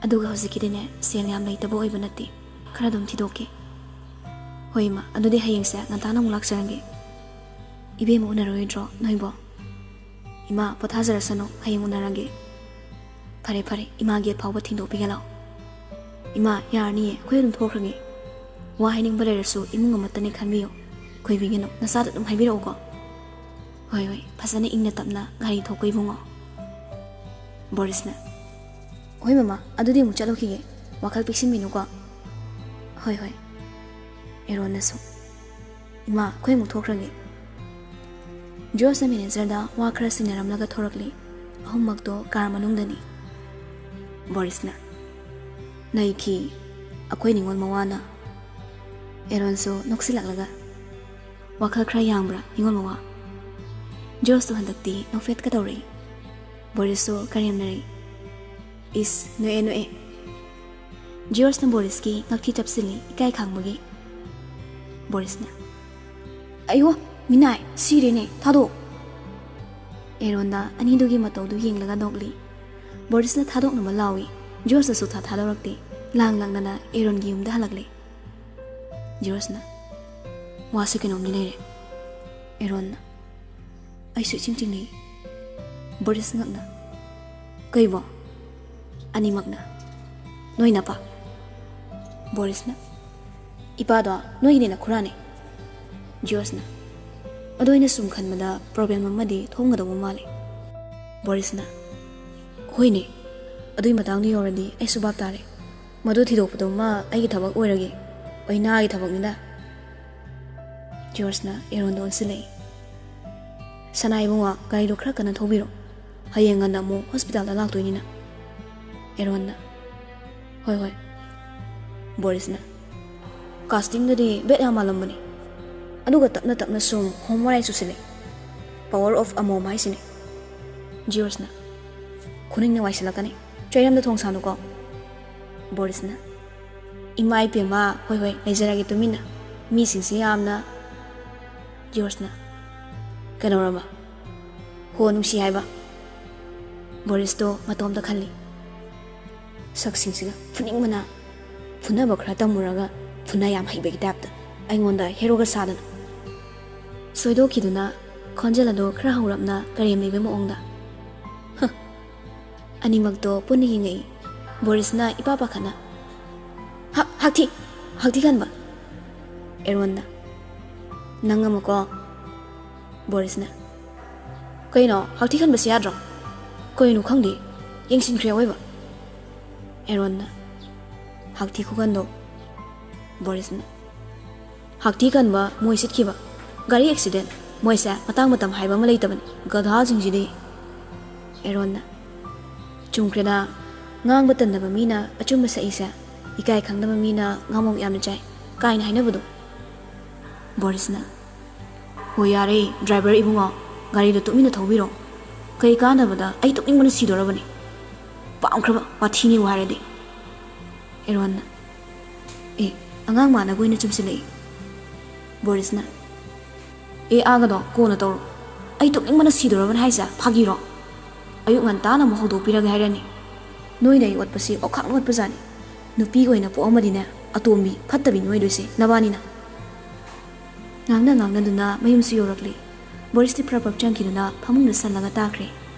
ꯑꯗꯨꯒ ꯍꯧꯖꯤꯛꯀꯤꯗꯤꯅꯦ, ꯁꯦꯜ ꯌꯥꯝ ꯂꯩꯇꯕ ꯑꯣꯏꯕ ꯅꯠꯇꯦ, ꯈꯔ ꯑꯗꯨꯝ ꯊꯤꯗꯣꯛꯀꯦ"꯫ "ꯍꯣꯏ ꯏꯃꯥ, ꯑꯗꯨꯗꯤ ꯍꯌꯦꯡꯁꯦ ꯉꯟꯇꯥꯅ ꯑꯃꯨꯛ ꯂꯥꯛꯆꯔꯒꯦ"꯫ "ꯏꯕꯦꯝꯃ ꯎꯅꯔꯣꯏꯗ꯭ꯔꯣ ꯅꯣꯏꯕꯣ?" "ꯏꯃꯥ, ꯄꯣꯊꯥꯖꯔꯁꯅꯨ, ꯍꯌꯦꯡ ꯎꯅꯔꯒꯦ"꯫ "ꯐꯔꯦ ꯐꯔꯦ, ꯏꯃꯥ ꯒꯦꯠ ꯐꯥꯎꯕ ꯊꯤꯟꯗꯣꯛꯄꯤꯒꯦ ꯂꯥꯛꯑꯣ"꯫ "ꯏꯃꯥ, ꯌꯥꯔꯅꯤꯌꯦ, ꯑꯩꯈꯣꯏ ꯑꯗꯨꯝ ꯊꯣꯛꯈ꯭ꯔꯒꯦ꯫ ꯋꯥ ꯍꯥꯏꯅꯤꯡꯕ ꯂꯩꯔꯁꯨ ꯏꯃꯨꯡ ꯑꯃꯠꯇꯅꯦ ꯈꯟꯕꯤꯌꯨ, ꯈꯣꯏꯕꯤꯒꯅꯨ, ꯅꯆꯥꯗ ꯑꯗꯨꯝ ꯍꯥꯏꯕꯤꯔꯛꯎꯀꯣ"꯫ "ꯍꯣꯏ ꯍꯣꯏ, ꯐꯖꯅ ꯏꯪꯅ ꯇꯞꯅ ꯒꯥꯔꯤ ꯊꯧꯀꯣ ꯏꯕꯨꯡꯉꯣ"꯫ ꯕꯣꯔꯤꯁꯅ, "ꯍꯣꯏ ꯃꯃꯥ, ꯑꯗꯨꯗꯤ ꯑꯃꯨꯛ ꯆꯠꯂꯨꯈꯤꯒꯦ, ꯋꯥꯈꯜ ꯄꯤꯛꯁꯤꯟꯕꯤꯅꯨꯀꯣ"꯫ "ꯍꯣꯏ ꯍꯣꯏ"꯫ ꯑꯦꯔꯣꯟꯅꯁꯨ, "ꯏꯃꯥ, ꯑꯩꯈꯣꯏ ꯑꯃꯨꯛ ꯊꯣꯛꯈ꯭ꯔꯒꯦ"꯫ ꯖꯣꯔꯖꯅ ꯃꯦꯅꯦꯖꯔꯗ ꯋꯥ ꯈꯔ ꯁꯤꯟꯅꯔꯝꯂꯒ ꯊꯣꯔꯛꯂꯤ꯫ ꯑꯍꯨꯝꯃꯛꯇꯣ ꯀꯥꯔ ꯃꯅꯨꯡꯗꯅꯤ꯫ ꯕꯣꯔꯤꯁꯅ, "ꯅꯩꯈꯤ, ꯑꯩꯈꯣꯏ ꯅꯤꯉꯣꯜ ꯃꯋꯥꯅ"꯫ ꯑꯦꯔꯣꯟꯁꯨ ꯅꯣꯛꯁꯤꯜꯂꯛꯂꯒ, "ꯋꯥꯈꯜ ꯈꯔ ꯌꯥꯡꯕ꯭ꯔꯥ ꯅꯤꯉꯣꯜ ꯃꯋꯥ?" ꯖꯣꯔꯖꯇꯣ ꯍꯟꯗꯛꯇꯤ ꯅꯣꯛꯐꯦꯠꯀ ꯇꯧꯔꯛꯏ꯫ ꯕꯣꯔꯤꯁꯁꯨ ꯀꯔꯦꯝꯅꯔꯛꯏ꯫ ꯏꯁ, ꯅꯣꯛꯑꯦ, ꯅꯣꯛꯑꯦ꯫ ꯖꯣꯔꯖꯅ ꯕꯣꯔꯤꯁꯀꯤ ꯉꯛꯊꯤ ꯆꯞꯁꯤꯜꯂꯤ, ꯏꯀꯥꯏ ꯈꯥꯡꯕꯒꯤ꯫ ꯕꯣꯔꯤꯁꯅ, "ꯑꯌꯣ, ꯃꯤꯅꯥꯏ, ꯁꯤꯔꯦꯅꯦ, ꯊꯥꯗꯣꯛ!" ꯑꯦꯔꯣꯟꯅ ꯑꯅꯤꯗꯨꯒꯤ ꯃꯇꯧꯗꯨ ꯌꯦꯡꯂꯒ ꯅꯣꯛꯂꯤ꯫ ꯕꯣꯔꯤꯁꯅ ꯊꯥꯗꯣꯛꯅꯕ ꯂꯥꯎꯏ꯫ ꯖꯣꯔꯖꯅ ꯁꯨꯛꯊꯥ ꯊꯥꯗꯣꯔꯛꯇꯦ꯫ ꯂꯥꯡ ꯂꯥꯡꯅꯅ ꯑꯦꯔꯣꯟꯒꯤ ꯌꯨꯝꯗ ꯍꯜꯂꯛꯂꯦ꯫ ꯖꯣꯔꯖꯅ, "ꯋꯥꯁꯦ ꯀꯩꯅꯣꯝꯗꯤ ꯂꯩꯔꯦ"꯫ ꯑꯦꯔꯣꯟꯅ, "ꯑꯩꯁꯨ ꯏꯆꯤꯡ ꯆꯤꯡꯅꯩ"꯫ ꯕꯣꯔꯤꯁ ꯉꯛꯅ, "ꯀꯩꯕꯣ?" ꯑꯅꯤꯃꯛꯅ, "ꯅꯣꯏ ꯅꯄꯥ?" ꯕꯣꯔꯤꯁꯅ, "ꯏꯄꯥꯗꯣ ꯅꯣꯏꯒꯤꯅꯦ ꯅꯈꯨꯔꯥꯅꯦ"꯫ ꯖꯣꯔꯖꯅ, ꯑꯗꯣ ꯑꯩꯅ ꯁꯨꯝ ꯈꯟꯕꯗ problem ꯑꯃꯗꯤ ꯊꯣꯛꯑꯝꯒꯗꯧꯕ ꯃꯥꯜꯂꯦ꯫ ꯕꯣꯔꯤꯁꯅ, ꯍꯣꯏꯅꯦ, ꯑꯗꯨꯏ ꯃꯇꯥꯡꯗꯨ ꯌꯧꯔꯗꯤ ꯑꯩꯁꯨ ꯚꯥꯞ ꯇꯥꯔꯦ꯫ ꯃꯗꯨ ꯊꯤꯗꯣꯛꯄꯗꯨꯃ ꯑꯩꯒꯤ ꯊꯕꯛ ꯑꯣꯏꯔꯒꯦ, ꯑꯣꯏꯅꯥꯒꯤ ꯊꯕꯛꯅꯤꯗ꯫ ꯖꯣꯔꯖꯅ ꯑꯦꯔꯣꯟꯗ ꯑꯣꯟꯁꯤꯜꯂꯛꯏ꯫ ꯁꯅꯥ ꯏꯕꯨꯡꯉꯣ, ꯒꯥꯔꯤꯗꯣ ꯈꯔ ꯀꯟꯅ ꯊꯧꯕꯤꯔꯣ꯫ ꯍꯌꯦꯡ ꯉꯟꯅ ꯑꯃꯨꯛ ꯍꯣꯁꯄꯤꯇꯥꯜꯗ ꯂꯥꯛꯇꯣꯏꯅꯤꯅ꯫ ꯑꯦꯔꯣꯟꯅ, ꯍꯣꯏ ꯍꯣꯏ꯫ ꯕꯣꯔꯤꯁꯅ, castingꯗꯗꯤ ꯕꯦꯠ ꯌꯥꯝ ꯃꯥꯜꯂꯝꯕꯅꯤ, ꯑꯗꯨꯒ ꯇꯞꯅ ꯇꯞꯅ ꯁꯨꯝ ꯍꯣꯃꯣꯔꯥꯏ ꯆꯨꯁꯤꯜꯂꯦ꯫ Power of a mom ꯍꯥꯏꯁꯤꯅꯦ꯫ ꯖꯤꯌꯣꯔꯁꯅ, ꯈꯨꯅꯤꯡꯅ ꯋꯥꯏꯁꯤꯜꯂꯛꯀꯅꯤ, ꯆꯩꯔꯝꯗ ꯊꯣꯡ ꯁꯥꯅꯨꯀꯣ꯫ ꯕꯣꯔꯤꯁꯅ, ꯏꯃꯥ ꯏꯄꯦꯝꯃ, ꯍꯣꯏ ꯍꯣꯏ, ꯂꯩꯖꯔꯒꯦ ꯇꯨꯃꯤꯟꯅ꯫ ꯃꯤꯁꯤꯡꯁꯤ ꯌꯥꯝꯅ꯫ ꯖꯤꯌꯣꯔꯁꯅ, ꯀꯩꯗꯧꯔꯕ? ꯍꯣ, ꯅꯨꯡꯁꯤ ꯍꯥꯏꯕ꯫ ꯕꯣꯔꯤꯁꯇꯣ ꯃꯇꯣꯝꯇ ꯈꯜꯂꯤ꯫ ꯁꯛꯁꯤꯡꯁꯤꯒ ꯐꯨꯅꯤꯡꯕꯅ, ꯐꯨꯅꯕ ꯈꯔ ꯇꯝꯃꯨꯔꯒ ꯐꯨꯅ ꯌꯥꯝ ꯍꯩꯕꯒꯤ typeꯇ ꯑꯩꯉꯣꯟꯗ heroꯒ ꯁꯥꯗꯅ꯫ ꯁꯣꯏꯗꯣꯛꯈꯤꯗꯨꯅ ꯈꯣꯟꯖꯦꯜ ꯑꯗꯣ ꯈꯔ ꯍꯧꯔꯞꯅ ꯀꯔꯦꯝ ꯅꯩꯕꯩ ꯃꯑꯣꯡꯗ꯫ ꯍ! ꯑꯅꯤꯃꯛꯇꯣ ꯄꯨꯟꯅ ꯌꯦꯡꯉꯛꯏ꯫ ꯕꯣꯔꯤꯁꯅ ꯏꯄꯥ ꯄꯥꯈꯠꯅ, "ꯍ-, ꯍꯥꯛꯊꯤ! ꯍꯥꯛꯊꯤ ꯈꯟꯕ!" ꯑꯦꯔꯣꯟꯅ, "ꯅꯪ ꯑꯃꯨꯛꯀꯣ?" ꯕꯣꯔꯤꯁꯅ, "ꯀꯩꯅꯣ, ꯍꯥꯛꯊꯤ ꯈꯟꯕꯁꯤ ꯌꯥꯗ꯭ꯔꯣ? ꯀꯩꯅꯣ ꯈꯪꯗꯦ, ꯌꯦꯡꯁꯤꯟꯈ꯭ꯔꯦ ꯑꯑꯣꯏꯕ꯫" ꯑꯦꯔꯣꯟꯅ, "ꯍꯥꯛꯊꯤ ꯈꯨꯀꯟꯗꯣ꯫" ꯕꯣꯔꯤꯁꯅ, "ꯍꯥꯛꯊꯤ ꯈꯟꯕ, ꯃꯣꯏ ꯁꯤꯠꯈꯤꯕ, ꯒꯥꯔꯤ accident, ꯃꯣꯏꯁꯦ ꯃꯇꯥꯡ ꯃꯇꯝ ꯍꯥꯏꯕ ꯑꯃ ꯂꯩꯇꯕꯅꯤ, ꯒꯙꯥꯁꯤꯡꯁꯤꯗꯤ꯫" ꯑꯦꯔꯣꯟꯅ, "ꯆꯨꯝꯈ꯭ꯔꯦꯗ, ꯉꯥꯡꯕ ꯇꯟꯗꯕ ꯃꯤꯅ ꯑꯆꯨꯝꯕ ꯁꯛꯏꯁꯦ, ꯏꯀꯥꯏ ꯈꯪꯗꯕ ꯃꯤꯅ ꯉꯥꯃꯣꯛ ꯌꯥꯝꯅ ꯆꯥꯏ ꯀꯥꯏꯅ ꯍꯥꯏꯅꯕꯗꯣ꯫" ꯕꯣꯔꯤꯁꯅ, "ꯍꯣ ꯌꯥꯔꯦ, driver ꯏꯕꯨꯡꯉꯣ, ꯒꯥꯔꯤꯗꯣ ꯇꯨꯃꯤꯟꯅ ꯊꯧꯕꯤꯔꯣ꯫ ꯀꯩ ꯀꯥꯟꯅꯕꯗ ꯑꯩ ꯇꯨꯝꯅꯤꯡꯕꯅ ꯁꯤꯗꯣꯔꯕꯅꯤ꯫ ꯄꯥꯝꯈ꯭ꯔꯕ ꯋꯥꯊꯤꯅꯦꯕꯨ ꯍꯥꯏꯔꯗꯤ꯫" ꯑꯦꯔꯣꯟꯅ, "ꯑꯦ, ꯑꯉꯥꯡ ꯃꯥꯟꯅꯕ ꯑꯣꯏꯅ ꯆꯨꯝꯁꯤꯜꯂꯛꯏ꯫" ꯕꯣꯔꯤꯁꯅ, "ꯑꯦ, ꯑꯥꯒꯗꯣ ꯀꯣꯟꯅ ꯇꯧꯔꯣ꯫ ꯑꯩ ꯇꯨꯝꯅꯤꯡꯕꯅ ꯁꯤꯗꯣꯔꯕꯅꯤ ꯍꯥꯏꯁꯦ ꯐꯥꯒꯤꯔꯣ? ꯑꯌꯨꯛ ꯉꯟꯇꯥꯅ ꯑꯃꯨꯛ ꯍꯧꯗꯣꯛꯄꯤꯔꯒꯦ ꯍꯥꯏꯔꯅꯤ꯫ ꯅꯣꯏꯅ ꯑꯩ ꯑꯣꯠꯄꯁꯤ ꯑꯣꯛꯈꯥꯛꯅ ꯑꯣꯠꯄꯖꯥꯠꯅꯤ꯫ ꯅꯨꯄꯤ ꯑꯣꯏꯅ ꯄꯣꯛꯑꯝꯃꯗꯤꯅꯦ, ꯑꯇꯣꯝꯕꯤ ꯐꯠꯇꯕꯤꯅꯤ ꯑꯣꯏꯗꯣꯏꯁꯦ ꯅꯕꯥꯅꯤꯅ꯫" ꯉꯥꯡꯅ ꯉꯥꯡꯅꯗꯨꯅ ꯃꯌꯨꯝꯁꯨ ꯌꯧꯔꯛꯂꯤ꯫ ꯕꯣꯔꯤꯁꯇꯤ ꯐ꯭ꯔꯞ ꯐ꯭ꯔꯞ ꯆꯪꯈꯤꯗꯨꯅ ꯐꯃꯨꯡꯗ ꯁꯜꯂꯒ ꯇꯥꯈ꯭ꯔꯦ꯫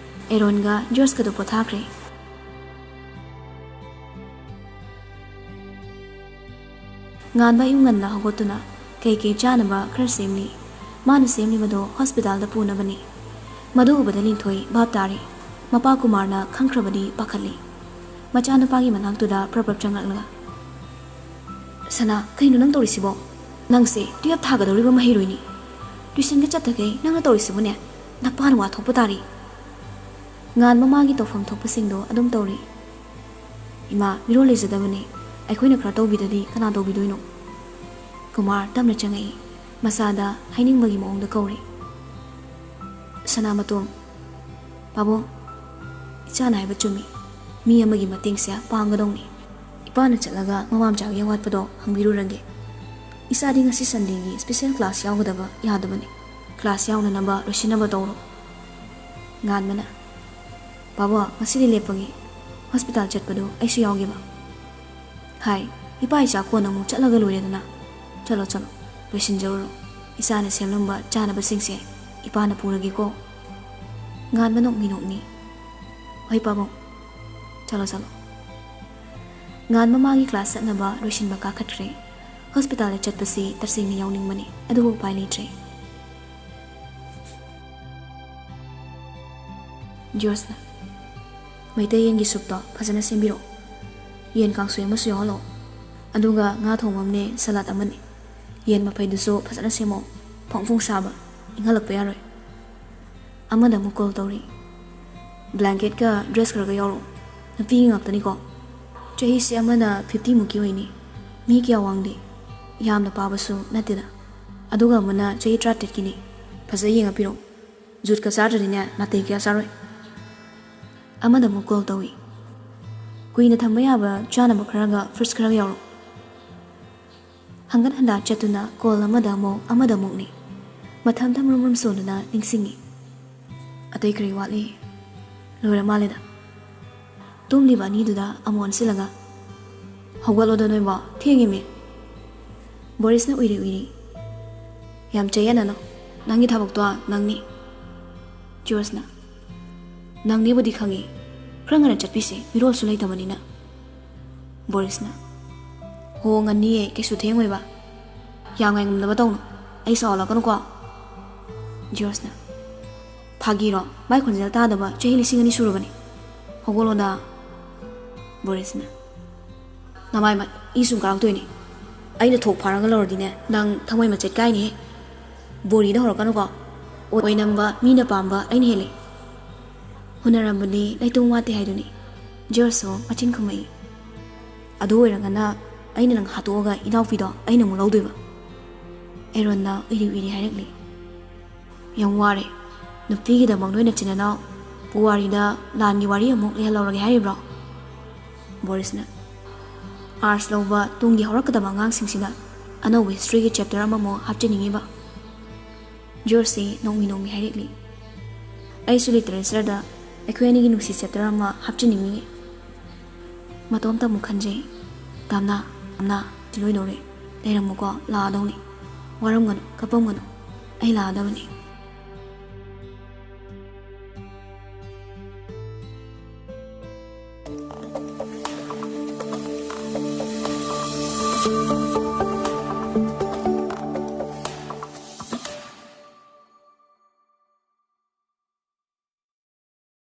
ꯑꯦꯔꯣꯟꯒ ꯖꯣꯔꯖꯀꯗꯣ ꯄꯣꯊꯥꯈ꯭ꯔꯦ꯫ ꯉꯥꯟꯕ ꯑꯌꯨꯛ ꯉꯟꯅ ꯍꯧꯒꯠꯇꯨꯅ ꯀꯩ ꯀꯩ ꯆꯥꯅꯕ ꯈꯔ ꯁꯦꯝꯂꯤ꯫ ꯃꯥꯅ ꯁꯦꯝꯂꯤꯕꯗꯣ ꯍꯣꯁꯄꯤꯇꯥꯜꯗ ꯄꯨꯅꯕꯅꯤ꯫ ꯃꯗꯨ ꯎꯕꯗ ꯂꯤꯟꯊꯣꯏ ꯚꯥꯞ ꯇꯥꯔꯦ꯫ ꯃꯄꯥ ꯀꯨꯃꯥꯔꯅ ꯈꯪꯈ꯭ꯔꯕꯗꯤ ꯄꯥꯈꯠꯂꯤ꯫ ꯃꯆꯥꯅꯨꯄꯥꯒꯤ ꯃꯅꯥꯛꯇꯨꯗ ꯄ꯭ꯔꯞ ꯄ꯭ꯔꯞ ꯆꯪꯂꯛꯂꯒ, "ꯁꯅꯥ, ꯀꯩꯅꯣ ꯅꯪ ꯇꯧꯔꯤꯁꯤꯕꯣ? ꯅꯪꯁꯦ ꯇꯨꯌꯦꯜꯞ ꯊꯥꯒꯗꯧꯔꯤꯕ ꯃꯍꯩꯔꯣꯏꯅꯤ꯫ ꯇ꯭ꯌꯨꯁꯟꯒ ꯆꯠꯇꯈꯩ ꯅꯪꯅ ꯇꯧꯔꯤꯁꯤꯕꯨꯅꯦ, ꯅꯄꯥꯅ ꯋꯥ ꯊꯣꯛꯄ ꯇꯥꯔꯤ꯫" ꯉꯥꯟ ꯃꯃꯥꯒꯤ ꯇꯧꯐꯝ ꯊꯣꯛꯄꯁꯤꯡꯗꯣ ꯑꯗꯨꯝ ꯇꯧꯔꯤ꯫ "ꯏꯃꯥ, ꯃꯤꯔꯣꯜ ꯂꯩꯖꯗꯕꯅꯤ꯫ ꯑꯩꯈꯣꯏꯅ ꯈꯔ ꯇꯧꯕꯤꯗꯗꯤ ꯀꯅꯥ ꯇꯧꯕꯤꯗꯣꯏꯅꯣ?" ꯀꯨꯃꯥꯔ ꯇꯞꯅ ꯆꯪꯉꯛꯏ꯫ ꯃꯆꯥꯗ ꯍꯥꯏꯅꯤꯡꯕꯒꯤ ꯃꯑꯣꯡꯗ ꯀꯧꯔꯤ꯫ ꯁꯅꯥꯃꯇꯣꯝ, "ꯄꯥꯕꯨꯡ, ꯏꯆꯥꯅ ꯍꯥꯏꯕ ꯆꯨꯝꯃꯤ꯫ ꯃꯤ ꯑꯃꯒꯤ ꯃꯇꯦꯡꯁꯦ ꯄꯥꯡꯒꯗꯧꯅꯤ꯫ ꯏꯄꯥꯅ ꯆꯠꯂꯒ ꯃꯃꯥ ꯃꯆꯥꯒꯤ ꯑꯋꯥꯠꯄꯗꯣ ꯍꯪꯕꯤꯔꯨꯔꯒꯦ꯫ ꯏꯆꯥꯗꯤ ꯉꯁꯤ ꯁꯟꯗꯦꯒꯤ ꯁ꯭ꯄꯦꯁꯦꯜ ꯀ꯭ꯂꯥꯁ ꯌꯥꯎꯒꯗꯕ ꯌꯥꯗꯕꯅꯤ꯫ ꯀ꯭ꯂꯥꯁ ꯌꯥꯎꯅꯅꯕ ꯂꯣꯏꯁꯤꯟꯅꯕ ꯇꯧꯔꯣ꯫" ꯉꯥꯟꯕꯅ, "ꯄꯥꯕꯨꯡ, ꯉꯁꯤꯗꯤ ꯂꯦꯞꯄꯒꯦ꯫ ꯍꯣꯁꯄꯤꯇꯥꯜ ꯆꯠꯄꯗꯣ ꯑꯩꯁꯨ ꯌꯥꯎꯒꯦꯕ꯫" "ꯍꯥꯏ, ꯏꯄꯥ ꯏꯆꯥ ꯀꯣꯟꯅ ꯑꯃꯨꯛ ꯆꯠꯂꯒ ꯂꯣꯏꯔꯦꯗꯅ꯫ ꯆꯠꯂꯣ, ꯆꯠꯂꯣ, ꯂꯣꯏꯁꯤꯟꯖꯔꯨꯔꯣ꯫ ꯏꯆꯥꯅ ꯁꯦꯝꯂꯝꯕ ꯆꯥꯅꯕꯁꯤꯡꯁꯦ ꯏꯄꯥꯅ ꯄꯨꯔꯒꯦꯀꯣ꯫" ꯉꯥꯟꯕ ꯅꯣꯛꯃꯤ ꯅꯣꯛꯃꯤ, "ꯍꯣꯏ ꯄꯥꯕꯨꯡ, ꯆꯠꯂꯣ, ꯆꯠꯂꯣ꯫" ꯉꯥꯟꯕ ꯃꯥꯒꯤ ꯀ꯭ꯂꯥꯁ ꯆꯠꯅꯕ ꯂꯣꯏꯁꯤꯟꯕ ꯀꯥꯈꯠꯈ꯭ꯔꯦ꯫ ꯍꯣꯁꯄꯤꯇꯥꯜꯗ ꯆꯠꯄꯁꯤ ꯇꯁꯦꯡꯅ ꯌꯥꯎꯅꯤꯡꯕꯅꯤ, ꯑꯗꯨꯕꯨ ꯎꯄꯥꯏ ꯂꯩꯇ꯭ꯔꯦ꯫ ꯖꯣꯔꯖꯅ, "ꯃꯩꯇꯩ ꯌꯦꯟꯒꯤ ꯁꯨꯞꯇꯣ ꯐꯖꯅ ꯁꯦꯝꯕꯤꯔꯛꯑꯣ꯫ ꯌꯦꯟ ꯀꯥꯡꯁꯣꯏ ꯑꯃꯁꯨ ꯌꯥꯎꯍꯜꯂꯛꯑꯣ꯫ ꯑꯗꯨꯒ ꯉꯥ ꯊꯣꯡꯕ ꯑꯃꯅꯦ, ꯁꯂꯥꯗ ꯑꯃꯅꯦ꯫ ꯌꯦꯟ ꯃꯐꯩꯗꯨꯁꯨ ꯐꯖꯅ ꯁꯦꯝꯃꯣ, ꯐꯣꯡ ꯐꯣꯡ ꯁꯥꯕ, ꯏꯪꯍꯜꯂꯛꯄ ꯌꯥꯔꯣꯏ꯫" ꯑꯃꯗ ꯑꯃꯨꯛ ꯀꯣꯜ ꯇꯧꯔꯤ꯫ "ꯕ꯭ꯂꯥꯡꯀꯦꯠꯀ ꯗ꯭ꯔꯦꯁ ꯈꯔꯒ ꯌꯥꯎꯔꯛꯑꯣ꯫ ꯅꯨꯄꯤꯒꯤ ꯉꯥꯛꯇꯅꯤꯀꯣ꯫ ꯆꯍꯤꯁꯦ ꯑꯃꯅ ꯐꯤꯐꯇꯤ ꯃꯨꯛꯀꯤ ꯑꯣꯏꯅꯤ꯫ ꯃꯤ ꯀꯌꯥ ꯋꯥꯡꯗꯦ꯫ ꯌꯥꯝꯅ ꯄꯥꯕꯁꯨ ꯅꯠꯇꯦꯗ꯫ ꯑꯗꯨꯒ ꯑꯃꯅ ꯆꯍꯤ ꯇꯔꯥꯇꯔꯦꯠꯀꯤꯅꯤ꯫ ꯐꯖ ꯌꯦꯡꯉ ꯄꯤꯔꯛꯑꯣ꯫ ꯖꯨꯠꯀ ꯆꯥꯗ꯭ꯔꯗꯤꯅꯦ, ꯅꯥꯇꯩ ꯀꯌꯥ ꯆꯥꯔꯣꯏ꯫" ꯑꯃꯗ ꯑꯃꯨꯛ ꯀꯣꯜ ꯇꯧꯏ꯫ "ꯀꯨꯏꯅ ꯊꯝꯕ ꯌꯥꯕ ꯆꯥꯅꯕ ꯈꯔꯒ ꯐ꯭ꯔꯨꯠꯁ ꯈꯔꯒ ꯌꯥꯎꯔꯛꯑꯣ꯫" ꯍꯪꯒꯠ ꯍꯟꯗꯥ ꯆꯠꯇꯨꯅ ꯀꯣꯜ ꯑꯃꯗ ꯑꯃꯨꯛ, ꯑꯃꯗ ꯑꯃꯨꯛꯅꯤ꯫ ꯃꯊꯟꯇ ꯃꯔꯨꯝ ꯃꯔꯨꯝ ꯁꯣꯟꯗꯨꯅ ꯅꯤꯡꯁꯤꯡꯉꯤ꯫ "ꯑꯇꯩ ꯀꯔꯤ ꯋꯥꯠꯂꯤ? ꯂꯣꯏꯔ ꯃꯥꯜꯂꯦꯗ꯫" ꯇꯨꯝꯂꯤꯕ ꯑꯅꯤꯗꯨꯗ ꯑꯃꯨꯛ ꯑꯣꯟꯁꯤꯜꯂꯒ, "ꯍꯧꯒꯠꯂꯣꯗ ꯅꯣꯏꯕꯣ, ꯊꯦꯡꯉꯤꯃꯤ꯫" ꯕꯣꯔꯤꯁꯅ ꯎꯏꯔꯤ ꯎꯏꯔꯤ, "ꯌꯥꯝ ꯆꯌꯦꯠꯅꯅꯣ, ꯅꯪꯒꯤ ꯊꯕꯛꯇꯣ ꯅꯪꯅꯤ꯫" ꯖꯣꯔꯖꯅ, "ꯅꯪꯅꯦꯕꯨꯗꯤ ꯈꯪꯉꯤ, ꯈꯔ ꯉꯟꯅ ꯆꯠꯄꯤꯁꯦ, ꯃꯤꯔꯣꯜꯁꯨ ꯂꯩꯇꯕꯅꯤꯅ꯫" ꯕꯣꯔꯤꯁꯅ, "ꯍꯣ, ꯉꯟꯅꯤꯌꯦ, ꯀꯩꯁꯨ ꯊꯦꯡꯉꯣꯏꯕ꯫ ꯌꯥꯝ ꯉꯥꯏꯉꯝꯗꯕ ꯇꯧꯅꯨ, ꯑꯩ ꯁꯥꯎꯍꯜꯂꯛꯀꯅꯨꯀꯣ꯫" ꯖꯣꯔꯖꯅ, "ꯐꯥꯒꯤꯔꯣ? ꯃꯥꯏ ꯈꯣꯟꯖꯦꯜ ꯇꯥꯗꯕ ꯆꯍꯤ ꯂꯤꯁꯤꯡ ꯑꯅꯤ ꯁꯨꯔꯕꯅꯤ꯫ ꯍꯧꯒꯠꯂꯣꯗ꯫" ꯕꯣꯔꯤꯁꯅ, "ꯅꯃꯥꯏ ꯃꯠ, ꯏ ꯁꯨꯝ ꯀꯥꯔꯛꯇꯣꯏꯅꯤ꯫ ꯑꯩꯅ ꯊꯣꯛ ꯐꯥꯔꯒ ꯂꯧꯔꯗꯤꯅꯦ, ꯅꯪ ꯊꯃꯣꯏ ꯃꯆꯦꯠ ꯀꯥꯏꯅꯤꯍꯦ꯫ ꯕꯣꯔꯤꯗ ꯍꯧꯔꯛꯀꯅꯨꯀꯣ꯫ ꯑꯣꯏꯅꯝꯕ ꯃꯤꯅ ꯄꯥꯝꯕ ꯑꯩꯅ ꯍꯦꯜꯂꯤ꯫ ꯍꯨꯟꯅꯔꯝꯕꯗꯤ ꯂꯩꯇꯣꯡ ꯋꯥꯠꯇꯦ ꯍꯥꯏꯗꯨꯅꯤ꯫" ꯖꯣꯔꯖꯁꯨ ꯃꯆꯤꯟ ꯈꯨꯝꯃꯛꯏ꯫ "ꯑꯗꯨ ꯑꯣꯏꯔꯒꯅ ꯑꯩꯅ ꯅꯪ ꯍꯥꯠꯇꯣꯛꯑꯒ ꯏꯅꯥꯎꯄꯤꯗꯣ ꯑꯩꯅ ꯑꯃꯨꯛ ꯂꯧꯗꯣꯏꯕ꯫" ꯑꯦꯔꯣꯟꯅ ꯎꯏꯔꯤ ꯎꯏꯔꯤ ꯍꯥꯏꯔꯛꯂꯤ꯫ "ꯌꯥꯝ ꯋꯥꯔꯦ꯫ ꯅꯨꯄꯤꯒꯤꯗꯃꯛ ꯅꯣꯏ ꯅꯆꯤꯟ ꯅꯅꯥꯎ ꯄꯨꯋꯥꯔꯤꯗ ꯂꯥꯟꯒꯤ ꯋꯥꯔꯤ ꯑꯃꯨꯛ ꯂꯩꯍꯜꯍꯧꯔꯒꯦ ꯍꯥꯏꯔꯤꯕ꯭ꯔꯣ?" ꯕꯣꯔꯤꯁꯅ, "ꯑꯥꯔꯠꯁ ꯂꯧꯕ ꯇꯨꯡꯒꯤ ꯍꯧꯔꯛꯀꯗꯕ ꯑꯉꯥꯡꯁꯤꯡꯁꯤꯗ ꯑꯅꯧꯕ ꯍꯤꯁꯇ꯭ꯔꯤꯒꯤ ꯆꯦꯞꯇꯔ ꯑꯃꯃꯨꯛ ꯍꯥꯞꯆꯤꯟꯅꯤꯡꯉꯤꯕ?" ꯖꯣꯔꯖꯁꯤ ꯅꯣꯡꯃꯤ ꯅꯣꯡꯃꯤ ꯍꯥꯏꯔꯛꯂꯤ꯫ "ꯑꯩꯁꯨ ꯂꯤꯇꯔꯦꯆꯔꯗ ꯑꯩꯈꯣꯏ ꯑꯅꯤꯒꯤ ꯅꯨꯡꯁꯤ ꯆꯦꯞꯇꯔ ꯑꯃ ꯍꯥꯞꯆꯤꯟꯅꯤꯡꯉꯤ꯫" ꯃꯇꯣꯝꯇ ꯑꯃꯨꯛ ꯈꯟꯖꯩ꯫ "ꯇꯥꯝꯅꯥ, ꯇꯥꯝꯅꯥ, ꯁꯤ ꯂꯣꯏꯗꯧꯔꯦ꯫ ꯂꯩꯔꯝꯃꯨꯀꯣ, ꯂꯥꯛꯑꯗꯧꯅꯤ꯫ ꯋꯥꯔꯝꯒꯅꯨ, ꯀꯞꯄꯝꯒꯅꯨ꯫ ꯑꯩ ꯂꯥꯛꯑꯗꯕꯅꯤ꯫"